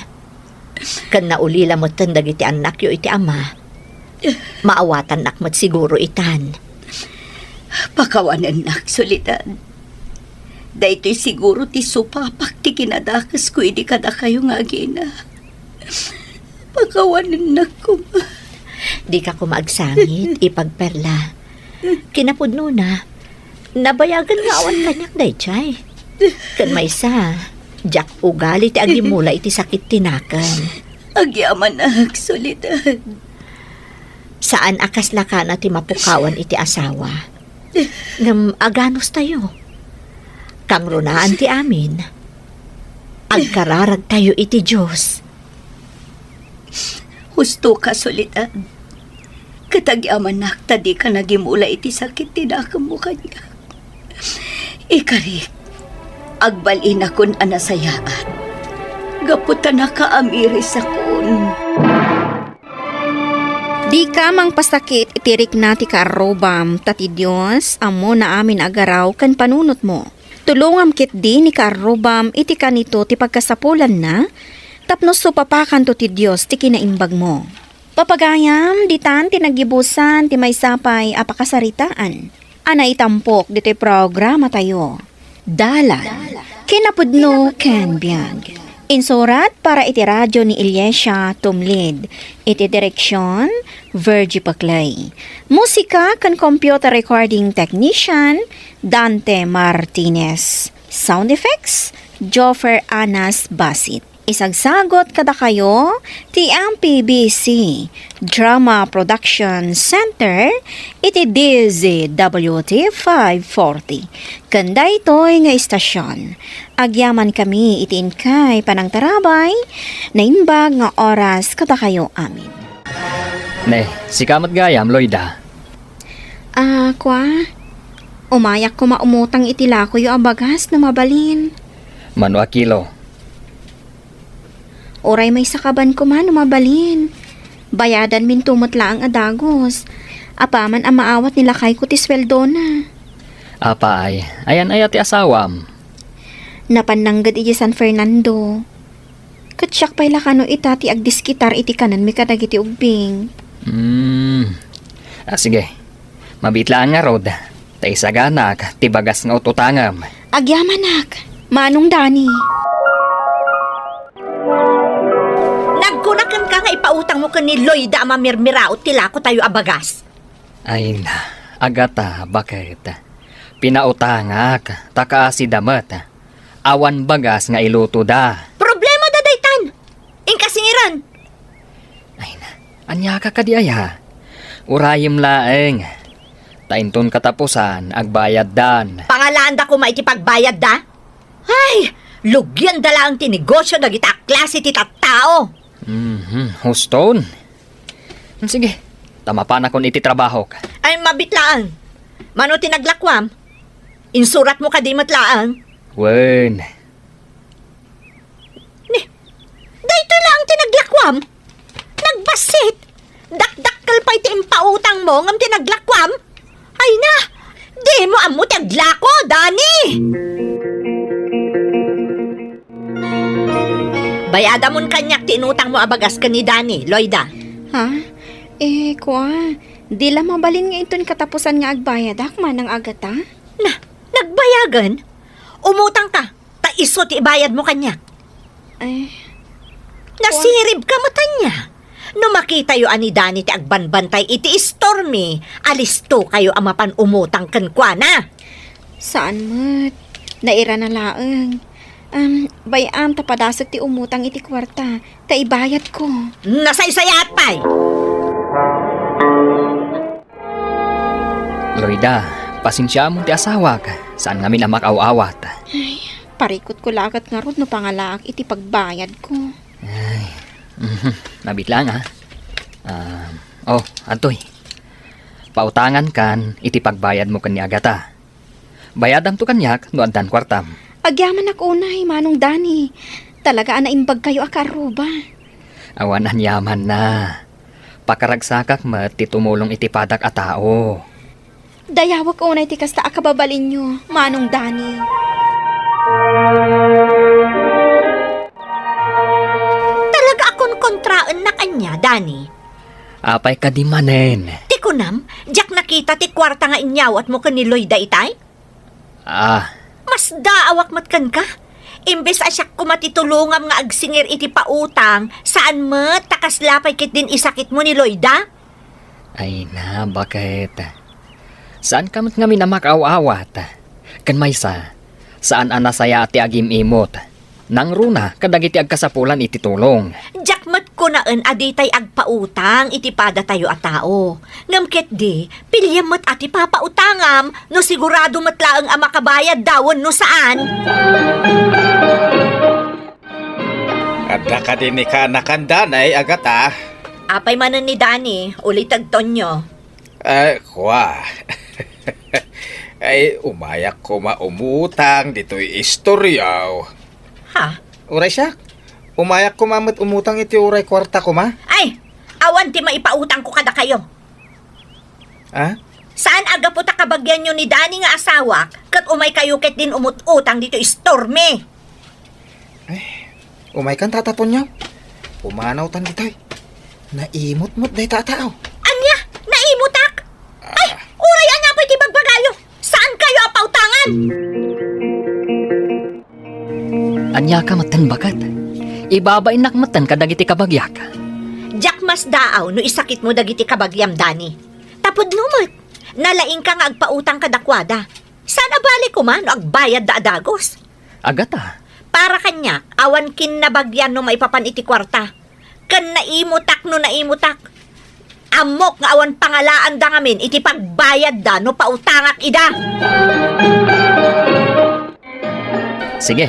Ken naulila metten dagiti annakyo iti ama. Maawatannak met siguro itan. Pakawanennak, Soledad. Daytoy siguro ti supapak ti kinadakesko idi kadakayo nga agina. Pakawanennak koma. Dika koma agsangit, ipagperla. Kinapudnona, nabayagen nga awan kaniak daydiay. Ken maysa, Diak ugali ti agimula iti sakit ti nakem. Agyamanak, Soledad. Saan a kasla kana ti mapukawan iti asawa. Ngem aganustayo. Kangrunaan ti amin. Agkararagtayo iti Dios. Husto ka, Soledad. Ket agyamanak ta dika nagimula iti sakit ti nakemmo kaniak. Ikarik, agbalinakon a nasayaat. Gapu ta nakaamirisakon. Dika mangpasakit iti rikna ti kaarrubam, ta ti Dios ammona amin a agaraw ken panunotmo. Tulongam ketdi ni kaarrubam iti kanito ti pagkasapulanna, tapno supapakanto ti Dios ti kinaimbagmo. Papagayam, ditan ti naggibusan ti maysa pay a pakasaritaan a naitampok ditoy programatayo. Dalan, kinapudno ken biag. Insurat para iti radyo ni Iliesia Tumlid. Iti direksion, Virgie Paclay. Musika ken computer recording technician, Dante Martinez. Sound effects, Joffer Anas Basit. Isagsagot kadakayo ti M P B C Drama Production Center iti D Z W T five forty. Ken daytoy nga istasyon, agyaman kami iti inkay panangtarabay, naimbag nga oras kadakayo amin. Ne, sika met gayam, Loida. Ah, kua? Umayak koma umutang iti lakoyo a bagas no mabalin. Mano a kilo? Uray maysa kaban koma no mabalin. Bayadanminto met laeng a dagus. Apaman a maawat ni lakayko ti sueldona. Apay, ayan aya ti asawam? Napan nangged idiay San Fernando. Ket siak pay la kano ita ti agdiskitar iti kanenmi kadagiti ubbing. Hmm. Ah, sige. Mabiit laeng ngarud, ta isaganak ti bagas nga ut-utangem. Agyamanak, Manong Dani. Nagkuna kenka nga ipautangmo ken ni Loida a mamirmiraot ti lakotayo a bagas. Ay na, Agata, baket? Pinautangak, ta kaasida met. Awan bagas nga ilutoda. Problemada daytan! Inka singiran! Ay na, ania ka kadi aya? Urayem laeng. Ta inton katapusan, agbayaddan. Pangalaanda koma iti pagbayadda? Ay, lugianda laeng ti negosio dagita a klase ti tattao. Mhm, huston. Sige, ta mapanakon iti trabahok. Ay, mabiit laeng. Mano ti naglakuam? Insuratmo kadi met laeng? Wen. Ni, daytoy laeng ti naglakuam? Nagbassit! Dakdakkel pay ti impautangmo ngem ti naglakuam? Ay na, dimo ammo ti aglako, Dani! Bayadamon kaniak ti inutangmo a bagas ken ni Dani, Loida. Ha? Eh, kua, di la mabalin nga inton katapusan nga agbayadak, Manang Agata? Na, nagbayagen? Umutang ka, ta isu ti ibayadmo kaniak. Ay. Nasirib ka met ania? No makitayo a ni Dani ti agbanbantay iti istormi, alisto kayo a mapan umutang kenkuana. Saan met. Nairana laeng. Am, bay-am ta padasek ti umutang iti kuarta, ta ibayadko. Nasaysayaat pay! Loida, pasensiaam ti asawak. Saan ngamin a makaaw-awat. Ay, parikutko la ket ngarud no pangalaak iti pagbayadko. Ay, mhm, mabiit laeng, ah. Ah, oh, adtoy. Pautangankan iti pagbayadmo ken ni Agata. Bayadamto kaniak no addan kuartam. Agyamanak unay, Manong Dani. Talaga a naimbagkayo a kaarruba. Awan aniamanna. Pakaragsakak met ti tumulong iti padak a tao. Dayawek unay ti kasta a kababalinyo, Manong Dani. Talaga a konkontraennak ania, Dani? Apay kadi manen? Ti kunam, diak nakita ti kuarta nga inyawatmo ken ni Loida itay? Ah. Masdaawak met kenka. Imbes a siak koma ti tulongam nga agsingir iti pautang, saan met ta kasla pay ketdin isakitmo ni Loida? Ay na, baket? Saanka met ngamin a makaaw-awat. Ken maysa, saan a nasayaat ti agim-imot. Nangruna kadagiti agkasapulan iti tulong. Diak met kunaen a ditay agpautang iti padatayo a tao. Ngem ketdi, piliem met a ti papautangam no sigurado met laeng a makabayadda wenno saan. Adda kadi ni kaanakan, Danay, Agata? Apay manen ni Dani, uliteg Tonyo? Ay, kua. Ay, umayak koma umutang ditoy istoryaw. Ha? Uray siak, umayak koma met umutang iti uray kuarta koma. Ay, awan ti maipautangko kadakayo. Ha? Saan a gapu ta kabagianyo ni Dani nga asawak, ket umaykayo ketdin umut-utang ditoy istormi. Ay, umaykan, Tata Tonyo. Pumanawtan ditoy. Naimut met dayta a tao. Ania? Naimutak? Ay, uray ania pay ti bagbagayo? Saankayo a pautangan? Ania ka metten, baket? Ibabainnak metten kadagiti kabagiak. Diak masdaaw no isakitmo dagiti kabagiam, Dani. Tapudno met, nalaingka nga agpautang kadakuada. Saan a bale koma no agbayadda a dagus? Agata. Para kaniak, awan kinnabagian no maipapan iti kuarta. Ken naimutak no naimutak. Ammok nga awan pangalaanda ngamin iti pagbayadda no pautangak ida. Sige,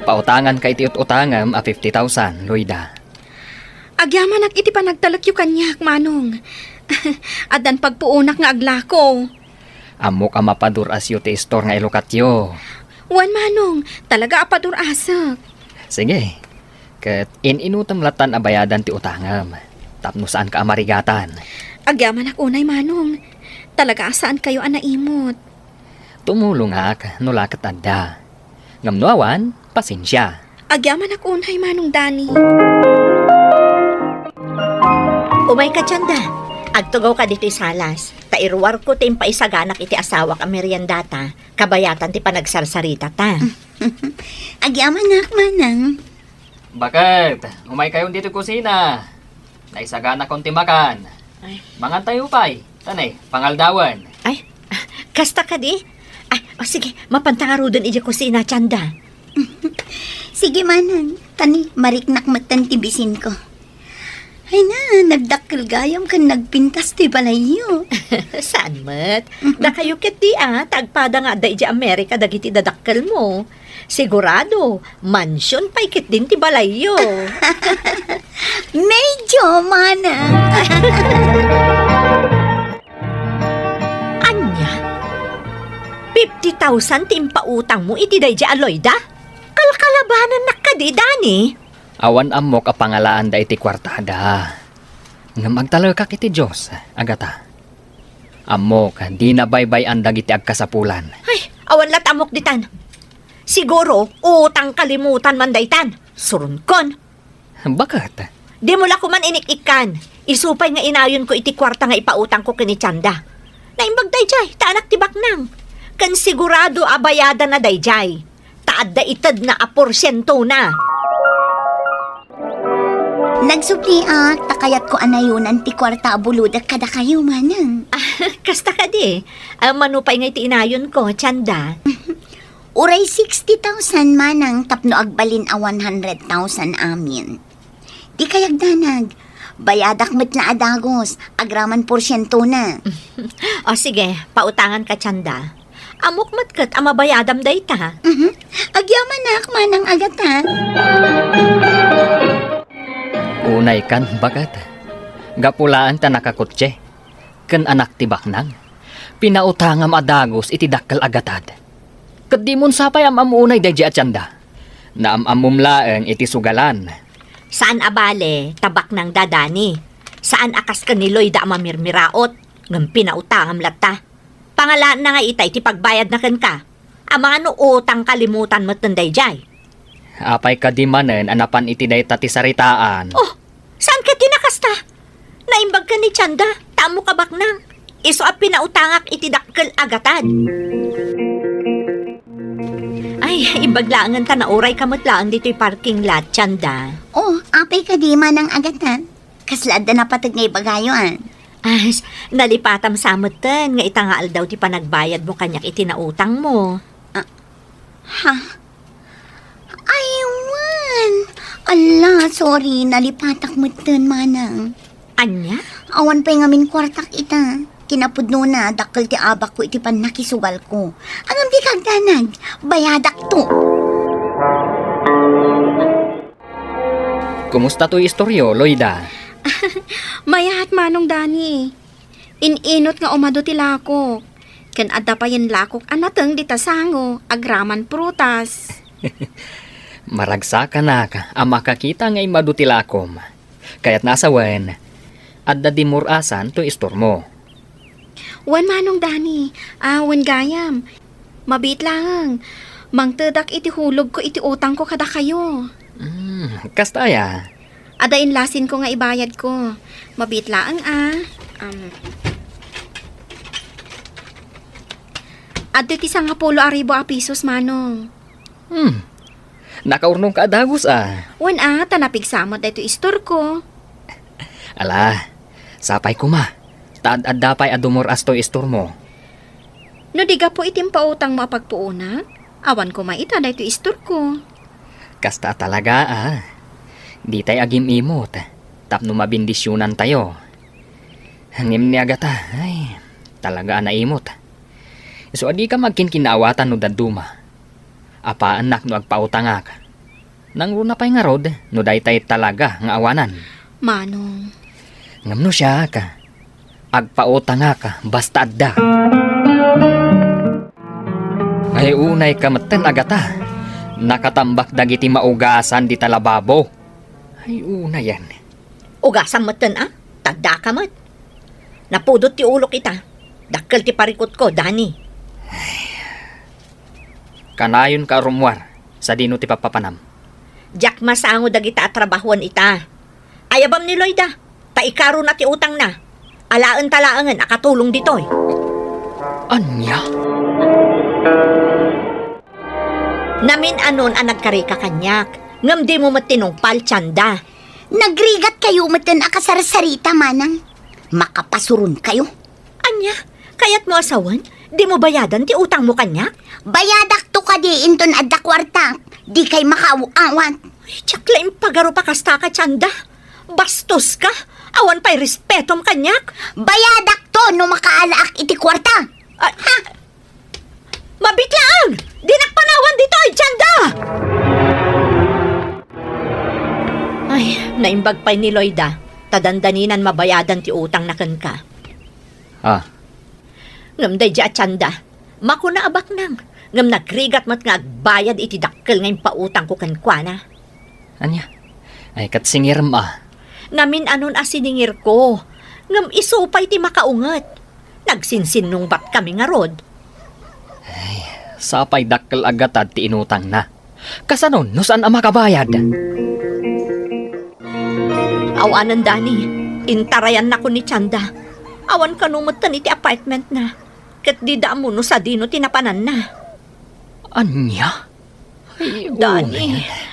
pautanganka iti ut-utangem a fifty thousand, Loida. Agyamanak iti panagtalekyo kaniak, Manong. Addan pagpuonak nga aglako. Ammok a mapadur-asyo ti istor nga ilukatyo. Wen, Manong, talaga a padur-asek. Sige, ket in-inutem lattan a bayadan ti utangem, tapno saanka a marigatan. Agyamanak unay, Manong. Talaga a saankayo a naimut. Tumulongak no la ket adda. Ngem no awan, pasensia. Agyamanak unay, Manong Dani. Umayka, Tienda. Agtugawka ditoy salas, ta iruarko ti impaisaganak iti asawak a meriendata, kabayatan ti panagsarsaritata. Agyamanak, Manang. Baket, umaykayon ditoy kusina. Naisaganakon ti makan. Ay. Mangantayo pay. Tanay, pangaldawen. Ay, ah, kasta kadi? Ay, o sige, mapanta ngaruden idiay kusina, Tienda. Sige, Manang. Tani, mariknak metten ti bisinko. Ay na, nagdakkel gayam ken nagpintas ti balayyo. Saan met? Dakayo ketdi a, ta agpada nga adda idiay Amerika dagiti dadakkelmo. Sigurado, mansion pay ketdin ti balayyo. Medyo, Manang. Ania? Fifty thousand ti impautangmo iti daydiay a Loida? Kalkalabanannak kadi, Dani? Awan ammok a pangalaanda iti kuartada. Ngem agtalekak iti Dios, Agata. Ammok, dina baybay-an dagiti agkasapulan. Ay, awan la't ammok ditan. Siguro, utang kalimutan man daytan. Suronkon. Baket? Dimo la koman inik-ikkan. Isu pay nga inayonko iti kuarta nga ipautangko ken ni Tienda. Naimbag daydiay, ta anak ti baknang. Ken sigurado a bayadanna daydiay. Ta adda itedna a porsientona. Nagsubliak, ta kayatko a nayonan ti kuarta a bulodek kadakayo, Manang. Kasta kadi, a, mano pay nga iti inayonko, Tienda? Uray sixty thousand, Manang, tapno agbalin a one hundred thousand amin. Di kayagdanag, bayadak met la a dagus, agraman porsientona. O sige, pautanganka, Tienda. Ammok met ket a mabayadam dayta. Mhm. Agyamanak, Manang Agata. Unaykan, baket. Gapu laeng ta nakakotse ken anak ti baknang, pinautangam a dagus iti dakkel a gatad. Ket dimon sa pay am-ammo unay daydiay a Tienda. Naam-ammom laeng iti sugalan. Saan a bale, ta baknangda, Dani. Saan a kas ken ni Loida a mamirmiraot, ngem pinautangam latta. Pangalaanna nga itay ti pagbayadna kenka. Amangan no utang kalimutan metten daydiay. Apay kadi manen a napan iti dayta ti saritaan? Oh, saan ket ti nakasta? Naimbag ken ni Tienda, ta ammok a baknang. Isu a pinautangak iti dakkel a gatad. Ay, imbag laengen ta naurayka met laeng ditoy parking lot, Tienda. Oh, apay kadi, Manang Agata? Kasla adda napateg nga ibagayo, a? As, nalipatam sa metten nga ita nga aldaw ti panagbayadmo kaniak iti nautangmo. Ah, ha? Ay, Ala, sorry, nalipatak metten, manang. Ania? Awan pay ngamin kuartak ita. Kinapudnona, dakkel ti abakko iti pannakisugalko. Ngem dika agdanag, bayadakto. Kumusta toy istoryo, Loida? Mayat, Manong Dani. In-inut nga umadu ti lakok. Ken adda payen lakok a nateng dita sango, agraman prutas. Maragsakanak a makakita nga immadu ti lakom. Kayatna a sawen, adda dimur-asan toy istormo. Wen, Manong Dani, a, wen gayam. Mabiit laeng. Mangtedak iti hulogko iti utangko kadakayo. Hmm, kasta aya? Adda inlasinko nga ibayadko. Mabiit laeng a. Um, adda ti sangapulo a ribu a pisos, Manong. Hmm. Nakaurnongka a dagus a. Wen a, ta napigsa met daytoy istorko. Ala, sapay koma. Ta ad-adda pay a dumur-as toy istormo. No di gapu iti impautangmo a pagpuonak, awan koma ita daytoy istorko. Kasta a talaga a. Ditay agim-imot tapno mabendisionantayo. Ngem ni Agata, ay, talaga a naimot. Isu a dika agkinkinnaawatan no dadduma. Apaannak no agpautangak. Nangruna pay ngarud no daytay talaga nga awanan. Manong. Ngem no siak, agpautangak basta adda. Ay, unayka metten, Agata. Nakatambak dagiti maugasan dita lababo. Ay, unayan. Ugasam metten a, ta addaka met. Napudot ti ulok ita. Dakkel ti parikutko, Dani. Kanayonka a rummuar, sadino ti pappapanam? Diak masango dagita a trabahoen ita. Ayabam ni Loida, ta ikarona ti utangna. Alaenta laengen a katulong ditoy. Ania? Namin-anon a nagkarika kaniak, ngem dimo met tinungpal, Tienda. Nagrigatkayo metten a kasarsarita, manang. Makapasuronkayo. Ania? Kayatmo a sawen? Dimo bayadan ti utangmo kaniak? Bayadakto kadi inton adda kuartak. Dikay makaaw-awat. Ay, diak la impagarup a kastaka, Tienda. Bastoska. Awan pay respetom kaniak. Bayadakto no makaalaak iti kuarta. Ah, ha? Mabiit laeng! Dinak panawan ditoy, Tienda! Ay, naimbag pay ni Loida, ta dandaninan mabayadan ti utangna kenka. Ah. Ngem daydiay a Tienda, makuna a baknang, ngem nagrigat met nga agbayad iti dakkel nga impautangko kenkuana. Ania? Ay, ket singirem a. Namin-anon a siningirko, ngem isu pay ti makaunget. Nagsinsinnungbatkami ngarud. Ay, sapay dakkel a gatad ti inutangna. Kasano no saan a makabayad? Awanen, Dani, intarayannakon ni Tienda. Awan kano metten iti apartmentna, ket dida ammo no sadino ti napananna. Ania? Ay, Dani. Unayen.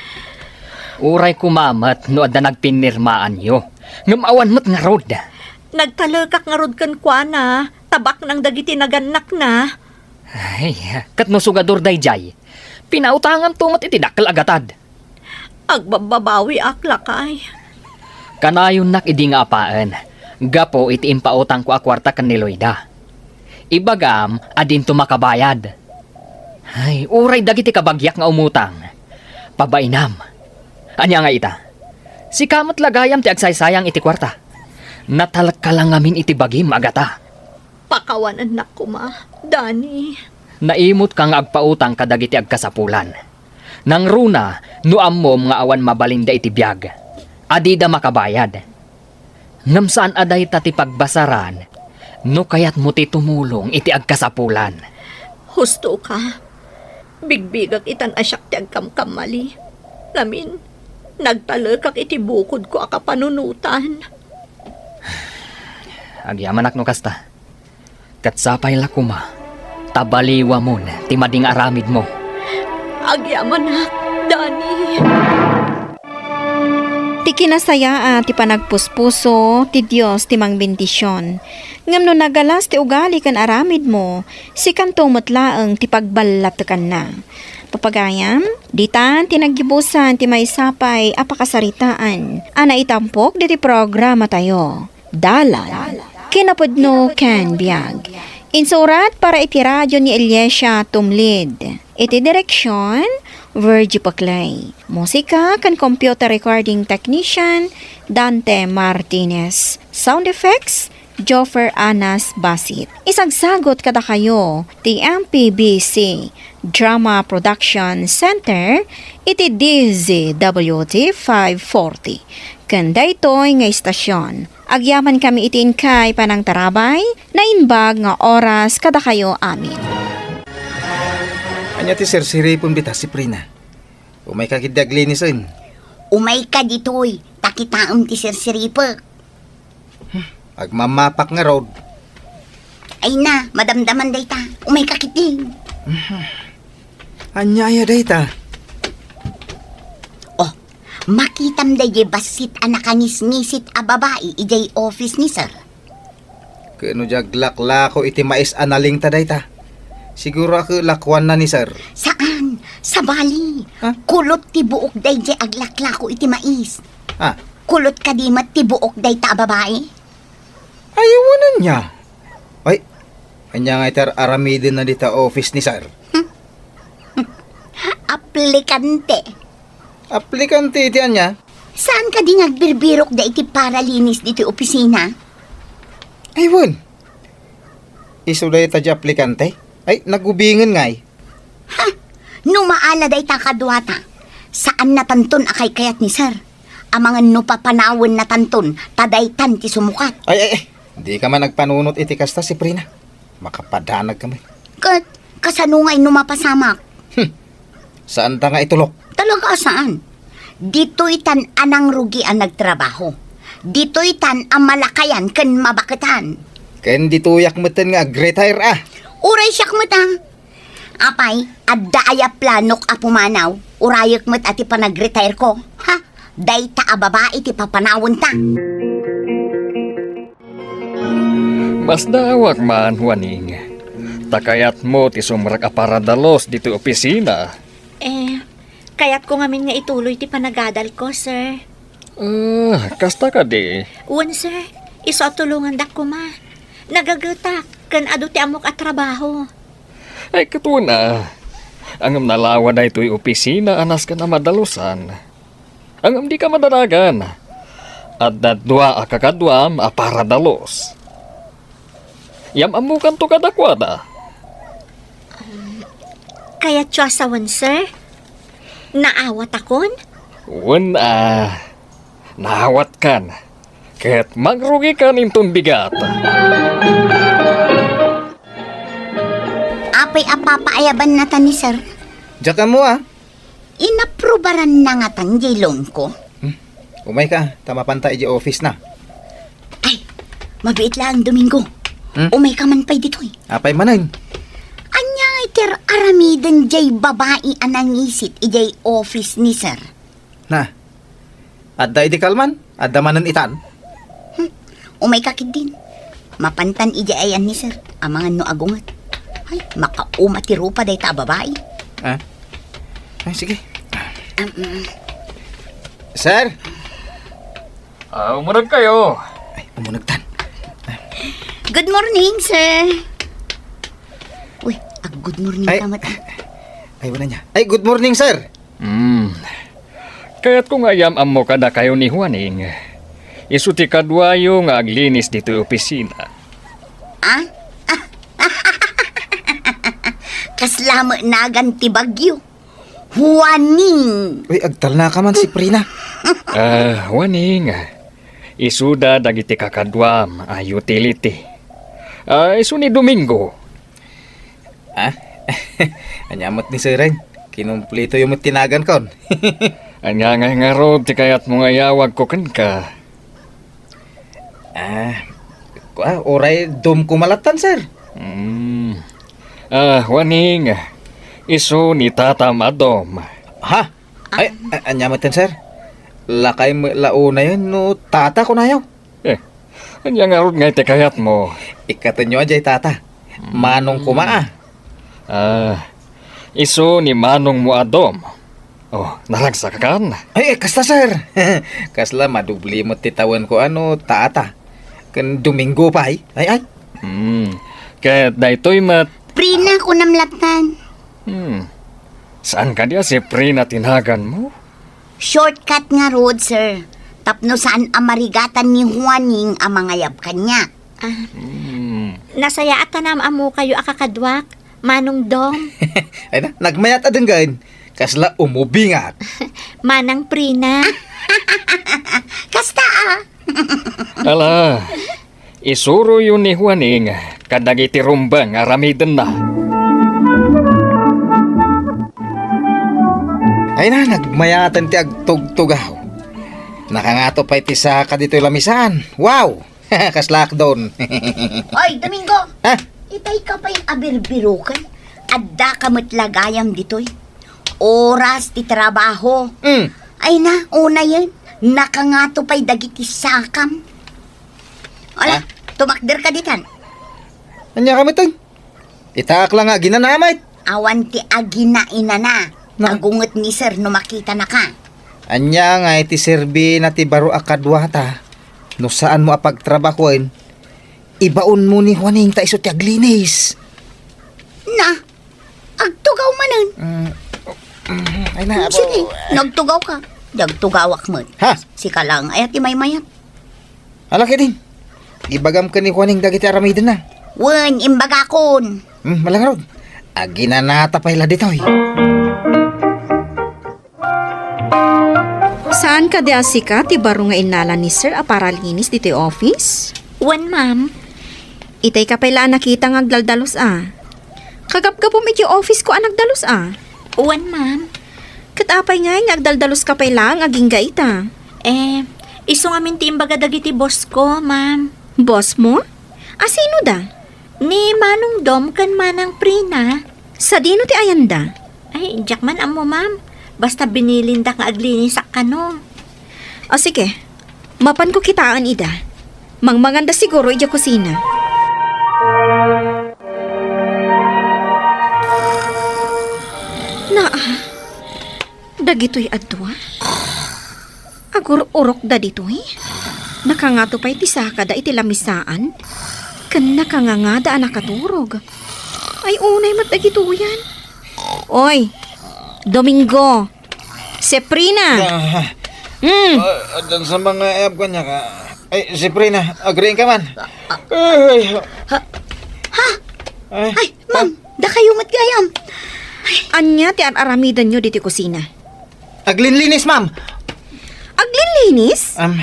Uray koma met no adda nagpinnirmaanyo. Ngem awan met ngarud. Nagtalekak ngarud kenkuana, ta baknang dagiti nagannakna. Ay, ket no sugador daydiay, pinautanganto met iti dakkel a gatad. Agbabbabawiak, lakay. Kanayonnak idi nga apaen, gapu iti impautangko a kuarta ken ni Loida. Ibagam a dinto makabayad. Ay, uray dagiti kabagiak nga umutang. Pabainam. Ania nga ita? Sika met la gayam ti agsaysayang iti kuarta. Natalka la ngamin iti bagim, Agata. Pakawanennak koma, Dani. Naimotka nga agpautang kadagiti agkasapulan. Nangruna no ammom nga awan mabalinda iti biag, a dida makabayad. Ngem saan a dayta ti pagbasaran no kayatmo ti tumulong iti agkasapulan. Husto ka. Bigbigak itan a siak ti agkamkamali. Ngamin, nagtalekak iti bukodko a kapanunotan. Agyamanak no kasta. Ket sapay la koma, ta baliwamon ti madi nga aramidmo. Agyamanak, Dani. Ti kinasayaat ti panagpuspuso, ti Dios ti mangbendision. Ngem no nagalas ti ugali ken aramidmo, sikanto met laeng ti pagballatekanna. Papagayam, ditan ti naggibusan ti maysa pay a pakasaritaan a naitampok diti programatayo. Dalan, kinapudno ken biag. Insurat para iti radio ni Eliasia Tumlid. Iti direksyon, Virgie Paclay. Musika ken computer recording technician, Dante Martinez. Sound effects, Joffer Anas Basit. Isagsagot kadakayo ti M P B C Drama Production Center iti D Z W T five forty. Ken daytoy nga istasyon, agyamankami iti inkay panangtarabay, naimbag nga oras kadakayo amin. Ania ti sirsiripem dita, Siprina? Umayka ketdi aglinisen. Umayka ditoy, ta kitaem ti sirsiripek. Agmamapak ngarud. Ay na, madamdaman dayta. Umayka ketdi. Ania aya dayta? Oh, makitam daydiay bassit a nakangisngisit a babai idiay office ni sir. Ken no di aglaklako iti mais a nalingta dayta, siguro a lakuanna ni sir. Saan? Sabali. Ha? Kulot ti buok daydiay aglaklako iti mais. Ha? Kulot kadi met ti buok dayta a babai? Ay, wen ania? Ay, ania nga iti ar-aramidenna dita office ni sir? Aplikante. Aplikante iti ania? Saan kadi nga agbirbirok da iti paralinis ditoy opisina? Ay, wen. Isu dayta di aplikante? Ay, nagubingen ngay. Ha? No maala dayta kaduata, saannatanton a kaykayat ni sir. Amangan no papanawennatanton, ta daytan ti sumukat. Ay, ay, ay. Dika man agpanunot iti kasta, Siprina. Makapadanagka met. Ket, kasano ngay no mapasamak? Hmm. Saanta nga itulok? Talaga a saan. Ditoytan a nangrugi a nagtrabaho. Ditoytan a malakayan ken mabaketan. Ken ditoyak metten nga ag-retire a. Uray siak met a. Apay, adda aya planok a pumanaw? Urayek met a ti panag-retire ko. Ha? Dayta a babai ti papanawenta. Masdaawak man, Juaning. Ta kayatmo ti sumrek a paradalus ditoy opisina. Eh, kayatko ngamin nga ituloy ti panagadalko, sir. Ah, kasta kadi? Wen, sir. Isu a tulongandak koma. Nagagetak, ken adu ti ammok a trabaho. Ay, ket wen a. Ngem nalawa daytoy opisina a nasken a madalusan. Ngem dika madanagan. Adda dua a kakaduam a paradalus. Yam-ammokanto kadakuada. Kayatyo a sawen, sir? Naawatakon? Wen a, naawatkan. Ket mangrugikan inton bigat. Apay a papaayabannata ni sir? Diak ammo a. Inaprubaranna ngatan diay loan ko? Hmm. Umayka, ta mapanta idiay office na. Ay, mabiit laeng Domingo. Hmm? Umayka man pay ditoy. Apay manen? Ania ngay ti ar-aramiden diay babai a nangisit idiay office ni sir? Na, adda idi kalman? Adda manen itan? Hmm. Umayka ketdin. Mapantan idiay ayan ni sir. Amangan no agunget. Ay, makauma ti rupa dayta a babai. Ah? Ay, sige. Um, mm. Sir? Ah, umuneg kayo. Ay, umuneg tan. Good morning, sir. Uy, ag-good morning Ay, ka met, ah. Ay, wala niya. Ay, good morning, sir. Hmm. Kayatko nga yam-ammo kadakayo ni Juaning. Isu ti kaduayo nga aglinis ditoy opisina. Ah? Kasla met nagan ti bagyo. Juaning! Uy, agtalna ka man, Siprina. Ah, Juaning. Isuda dagiti kakaduam a utility. Ah, isu ni Domingo. Ah? Ania met ni Seren? Kinumplitoyo met ti nagankon. Ania ngay ngarud ti kayatmo nga iyawagko kenka? Ah, kua, uray dum koma lattan, sir. Hmm. Ah, Juaning, isu ni tatam a dum. Ha? Ay, a-, ania metten, sir? Lakay met la unayen no tata kunayo? Eh, ania ngarud ngay ti kayatmo? Ikkatenyo a diay tata. Manong koma a. Ah, Isu ni manongmo a Dom. Oh, naragsakakan? Ay, ay, kasta, sir. Kasla madubli met ti tawenko, ano, tatta. Ken Domingo pay. Ay, ay. Hmm. Ket daytoy met. Prina, kunam lattan. Hmm. Saan kadi a si Prina ti naganmo? Shortcut ngarud, sir. Tapno saan a marigatan ni Juaning a mangayab kaniak. Ah, Hmm. Nasayaat a naam-ammokayo a kakaduak, Manong Dom. Ay na, nagmayat a denggen. Kasla umubingak. Manang Prina. Kasta, ah. Ala, isuroyo ni Juaning kadagiti rumbeng a aramidenna. Ay na, nagmayaten ti agtugtugaw. Nakangato pay ti saka ditoy lamisaan. Wow! Kasla akdon. Oy, Domingo! Ha? Itay ka pay a birbiroken. Adda ka met la gayam ditoy. Oras ti trabaho. Mm. Ay na, unayen. Nakangato pay dagiti sakam. Ala, Ha? Tumakder ka ditan. Ania ka met? Itaak la nga aginana met. Awan ti aginainana. Na? Agunget ni sir no makitanaka. Ania nga iti serbina ti baro a kaduata? No saanmo a pagtrabahoen, ibaonmo ni Juaning ta isu ti aglinis. Na, agtugaw manen. Mm, mm, ay na, Hmm, apo. Sige, nagtugaw ka. Nagtugawak met. Ha? Sika lang, ay, ti maymayat. Ala, Kedin. Ibagam ken ni Juaning dagiti aramidenna. Wen, imbagakon. Hmm, malangrod. Aginanata pay la ditoy. Saan kadi a sika ti baro nga innala ni Sir a paralinis ditoy office? Wen, ma'am. Itay ka pay la a nakita nga agdaldalus a. Kagapgapum iti office ko a nagdalus a. Wen, ma'am. Ket apay ngay nga agdaldalus ka pay laeng agingga ita? Eh, isu ngamin ti imbaga dagiti boss ko, ma'am. Boss mo? A sino da? Ni Manong Dom ken Manang Prina. Sadino ti ayanda? Ay, diak man ammo, ma'am. Basta binilinda nga aglinisak kano. O sige, mapanko kitaen ida. Mangmanganda siguro idiay kusina. Naa, dagitoy a dua? Agur-urokda ditoy? Nakangato pay ti sakada iti lamisaan? Ken nakangangada a nakaturog? Ay, unay met dagitoyan. Oy, Domingo! Seprina! Ah, Hmm. Ah, addan sa mga ayab kaniak. Ay, Seprina, agriing ka man. Ay, Ha? Ha? Ay, Ay, ma'am, dakayo met gayam. Ania ti ar-aramidenyo ditoy kusina? Aglinlinis, ma'am. Aglinlinis? Am.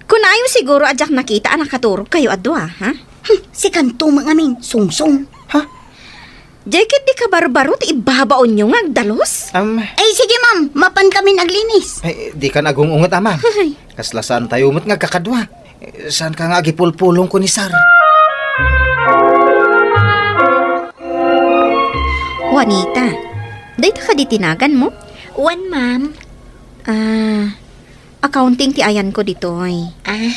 Kunayo siguro a diak nakita a nakaturog kayo a dua, ha? Hmm, sikanto met ngamin, sungsong. Ha? Diay ket di kabarbaro ti ibabaonyo nga agdalus? Am. Ay, sige, ma'am, mapan kamin aglinis. Ay, dikan agung-unget, a, ma'am. Ay. Kasla saantayo met nga agkakadua. Eh, saan ka nga agipulpulong ko ni Sar? Juanita, dayta kadi ti naganmo? Wen, ma'am. Ah, accounting ti ayanko ditoy. Ah,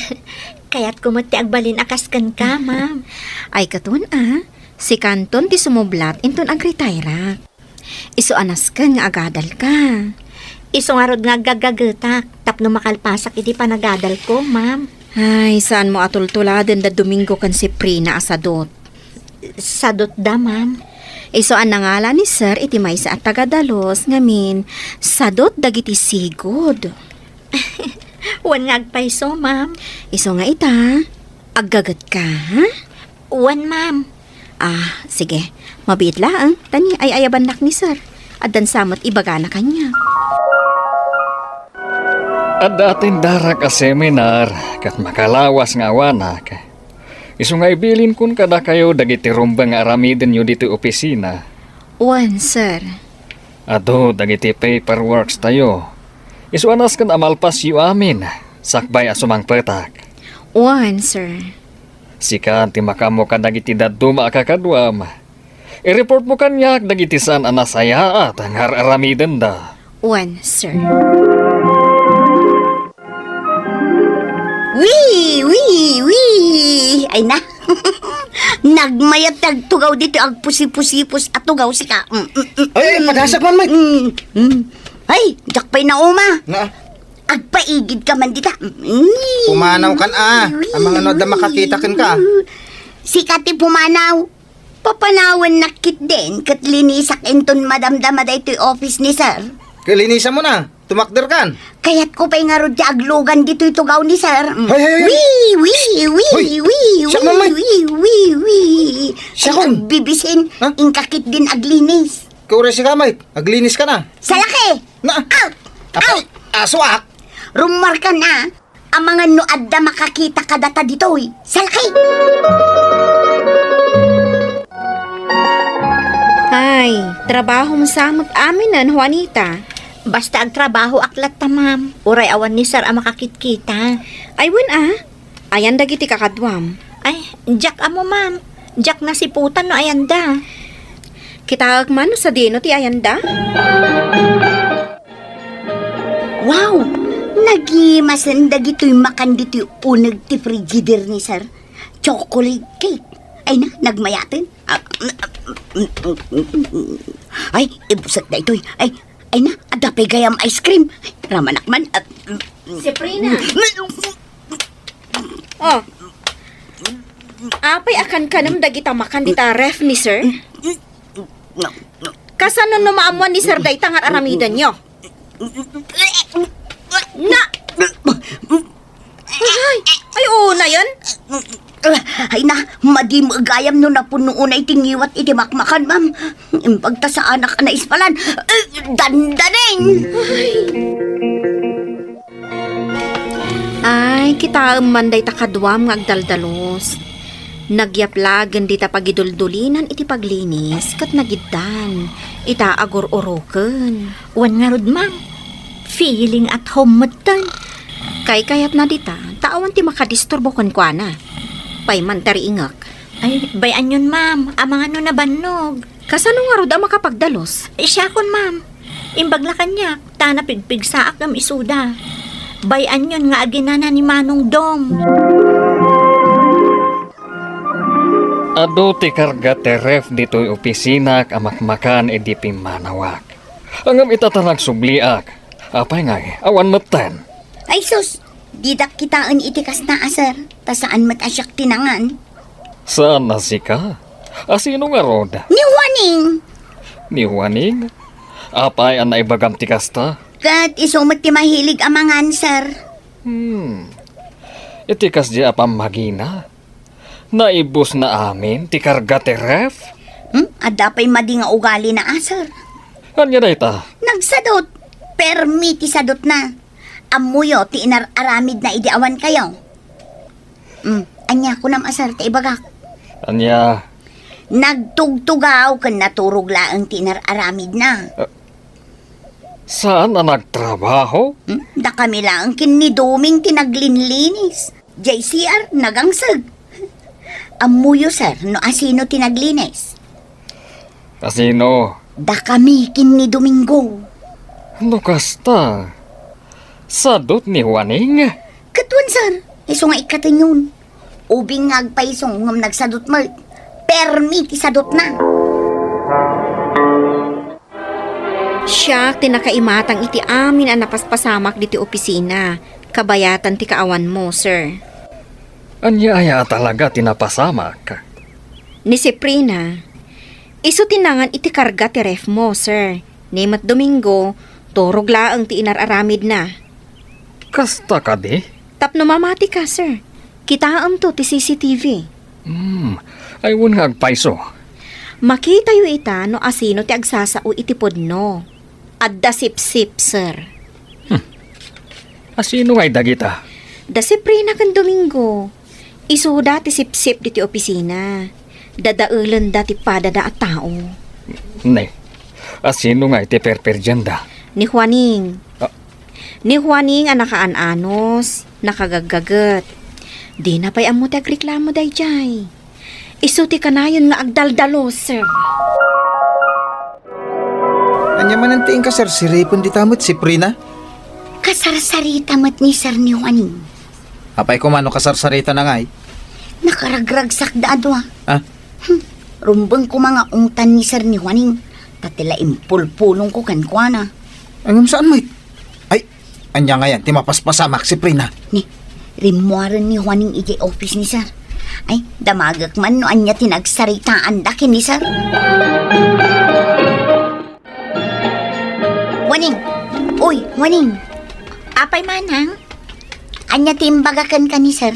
kayatko met ti agbalin a kas kenka, ma'am. Ay, katon, a, sikanton ti sumublat inton agretairak. Isu a nasken nga agadalka. Isu ngarud nga aggaggagetak tapno makalpasak iti panagadalko, ma'am. Ay, saanmo a tultuladen da Domingo ken Seprina a sadut? Sadutda, ma'am. Isu a nangala ni Sir iti maysa a tagadalus ngamin, sadut dagiti sigud. Wen nga agpayso, ma'am. Isu nga ita, aggagetka, ha? Wen, ma'am. Ah, sige. Mabiit laeng, ta ni ay-ayabannak ni Sir. Addan sa met ibagana kaniak. Adda atendarak a seminar ket makalawas nga awanak. Isu nga ibilinkon kadakayo dagiti rumbeng nga aramidenyo ditoy opisina. Wen, sir. Adu dagiti paperworks tayo. Isu a nasken a malpasyo amin, sakbay a sumangpetak. Wen, sir. Sika ti makaammo kadagiti dadduma a kakaduam. I-report mo kaniak dagiti saan a nasayaat nga ar-aramidenda. Wen, sir. Wee! Wee! Wee! Ay na. Nagmayat ti agtugaw ditoy agpusipusipus a tugaw sika. Mm, mm, mm, Ay, ay, mm. Padasak man, Mike. Mm, mm. Ay, diak pay nauma. Na? Agpaigidka man dita. Mm. Pumanaw kan, a. Amangano adda makakita kenka? Sika ti pumanaw. Papanawen nakit den, ket linisak inton madamdama daytoy office ni sir. Ket linisan mo na. Tumakder kan. Kayatko pay ngarud ti aglugan ditoy tugaw ni sir. Mm. Hay, hay, hay. Wi, wi, wi, Hoy, wi, siak man, Mike. Wi, wi, wi. Siakon. Ay, agbibisin, Ha? Inkakit din aglinis. Kauray sika, Mike. Aglinis ka na. Salaki! Na. Out! Apay, Out! Aso ak. Rumarka na. Amangan no adda makakita kadata ditoy. Salaki! Ay, trabahom sa met aminen, Juanita. Basta agtrabahoak latta, ma'am. Uray awan ni sir a makakitkita. Ay, wen a? Ayan dagiti kakaduam? Ay, diak ammo, ma'am. Diak nasiputan no ayanda. Kitaek man no sadino ti ayanda? Wow! Nagimasen dagitoy makan ditoy uneg ti frigider ni sir. Chocolate cake. Ay na, nagmayaten. Ah, ay, ibusek daytoy. Ay, ay na, adda pay gayam ice cream. Ay, ramanak man. Ah, Sabrina. Oh. Apay a kankanem dagita makan dita ref ni sir? Kasano no maammuan ni sir dayta nga ar-aramidenyo? Na! Ay, ay, unayen? Ay na, madi met gayam no napuno unay ti ngiwat iti makmakan, ma'am. Imbag ta saanak a naispalan. Dandaning! Ay, kitaem man dayta kaduam nga agdaldalos. Nagyaplagen dita pagiduldulinan iti paglinis ket nagiddan ita agur-uroken. Wen ngarud, ma'am, feeling at home metten. Kaykayatna dita, ta awan ti makadisturbo kenkuana. Pay man ti riingek. Ay, bay-anyon, ma'am, amangan no nabannog. Kasano ngarud a makapagdalus? Siakon, ma'am. Imbag la kaniak, ta napigpigsaak ngem isuda. Bay-anyon nga aginana ni Manong Dom. Adu ti karga ti ref ditoy opisinak a makmakan idi pimmanawak. Ngem ita ta nagsubliak. Apay ngay, awan metten? Ay sus, didak kitaen iti kasta a sir, ta saan met a siak ti nangan. Saan a sika? A sino ngarud? Ni Juaning. Ni Juaning? Apay a naibagam ti kasta? Ket isu met ti mahilig a mangan, sir. Hmm. Iti kasdi a pammagina, naibusna amin ti karga ti ref? Hmm? Adda pay madi nga ugalina a, sir. Ania dayta? Nagsadut. Permi ti sadutna. Ammoyo ti inar-aramidna idi awan kayo. Hmm, ania kunam a, sir, ti ibagak? Ania? Nagtugtugaw ken naturog laeng ti inar-aramidna. Ah, saan a nagtrabaho? Hmm, dakami laeng ken ni Doming ti naglinlinis. Diay C R, nagangseg. Ammoyo, sir, no asino ti naglinis? Asino? Dakami ken ni Domingo. No kasta, sadut ni Juaning? Ket wen, sir, isu nga ikkatenyon. Ubing nga agpayso ngem nagsadut met. Permi ti sadutna. Siak ti nakaimatang iti amin a napaspasamak diti opisina, kabayatan ti kaawanmo, sir. Ania aya a talaga ti napasamak? Ni Siprina, isu ti nangan iti karga ti refmo, sir. Ni met Domingo, turog laeng ti inar-aramidna. Kasta kadi? Tapno mamatika, sir. Kitaemto ti C C T V. Hmm, ay wen nga agpayso. Makitayo ita no asino ti agsasao iti pudno. Adda sipsip, sir. Hmm. Asino ngay dagita? Da Siprina ken Domingo. Isuda ti sipsip diti opisina. Dadaelenda ti padada a tao. Ne, asino ngay ti perperdianda? Ni Juaning. Ah. Ni Juaning a nakaanan-anos, nakagaggaget. Dina pay ammo ti agreklamo daydiay. Isu ti kanayon nga agdaldalos, sir. Ania manen ti inka, sir, siripen dita met, Siprina? Kasarsarita met ni Sir ni Juaning. Apay koma no kasarsaritana ngay? Nakaragragsak da a dua. Ah? Hmm. Rumbeng koma nga ungtan ni Sir ni Juaning. Ta ti la impulpulong ko kenkuana. Ay, ngem saan met? Ay, ania ngayan ti mapaspasamak, Siprina? Ni, rimmuaren ni Juaning idiay office ni Sir. Ay, damagek man no ania ti nagsaritaan da ken ni Sir. Juaning! Uy, Juaning! Apay, Manang? Ania ti imbaga kenka ni Sir?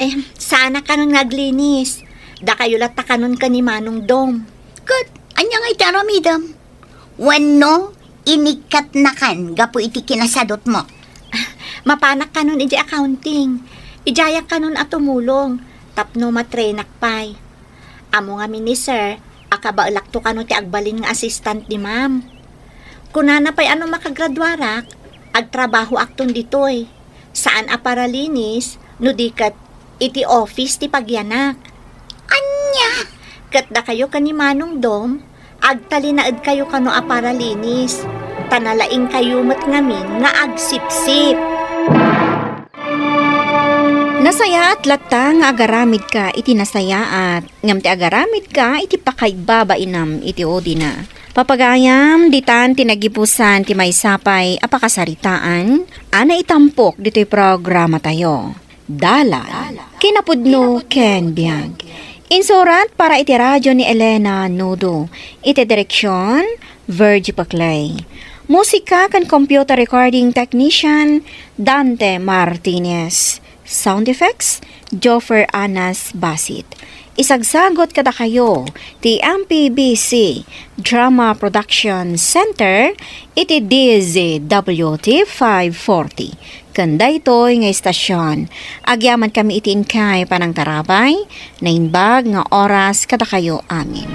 Eh, saanak kanon nga aglinis. Dakayo latta kanon ken ni Manong Dom. Ket, ania nga iti aramidem? Wenno, inikkat nakan gapu iti kinasadutmo? Mapanak kanon iti accounting. Idiayak kanon a tumulong, tapno matrainak pay. Ammo ngamin ni Sir a kabaelakto kano ti agbalin nga assistant ni Ma'am. Kunana pay a no makagraduarak, agtrabahoakton ditoy. Saan a paralinis, no di ket iti office ti pagyanak. Ania? Ket dakayo ken ni Manong Dom, agtalinaedkayo kano a paralinis, ta nalaingkayo met ngamin nga agsipsip. Nasayaat latta nga agaramidka iti nasayaat, ngem ti agaramidka iti pakaibabainam iti udina. Papagayam, ditan ti nagibusan ti maysa pay a pakasaritaan a naitampok ditoy programatayo. Dalan. Kinapudno ken biag. Insurat para iti radio ni Elena Nudo. Iti direksyon, Virgie Paclay. Musika ken computer recording technician, Dante Martinez. Sound effects, Joffer Anas Basit. Isagsagot kadakayo ti M P B C Drama Production Center iti D Z W T five forty. Ken daytoy nga istasyon, agyamankami iti inkay panangtarabay, naimbag nga oras kadakayo amin.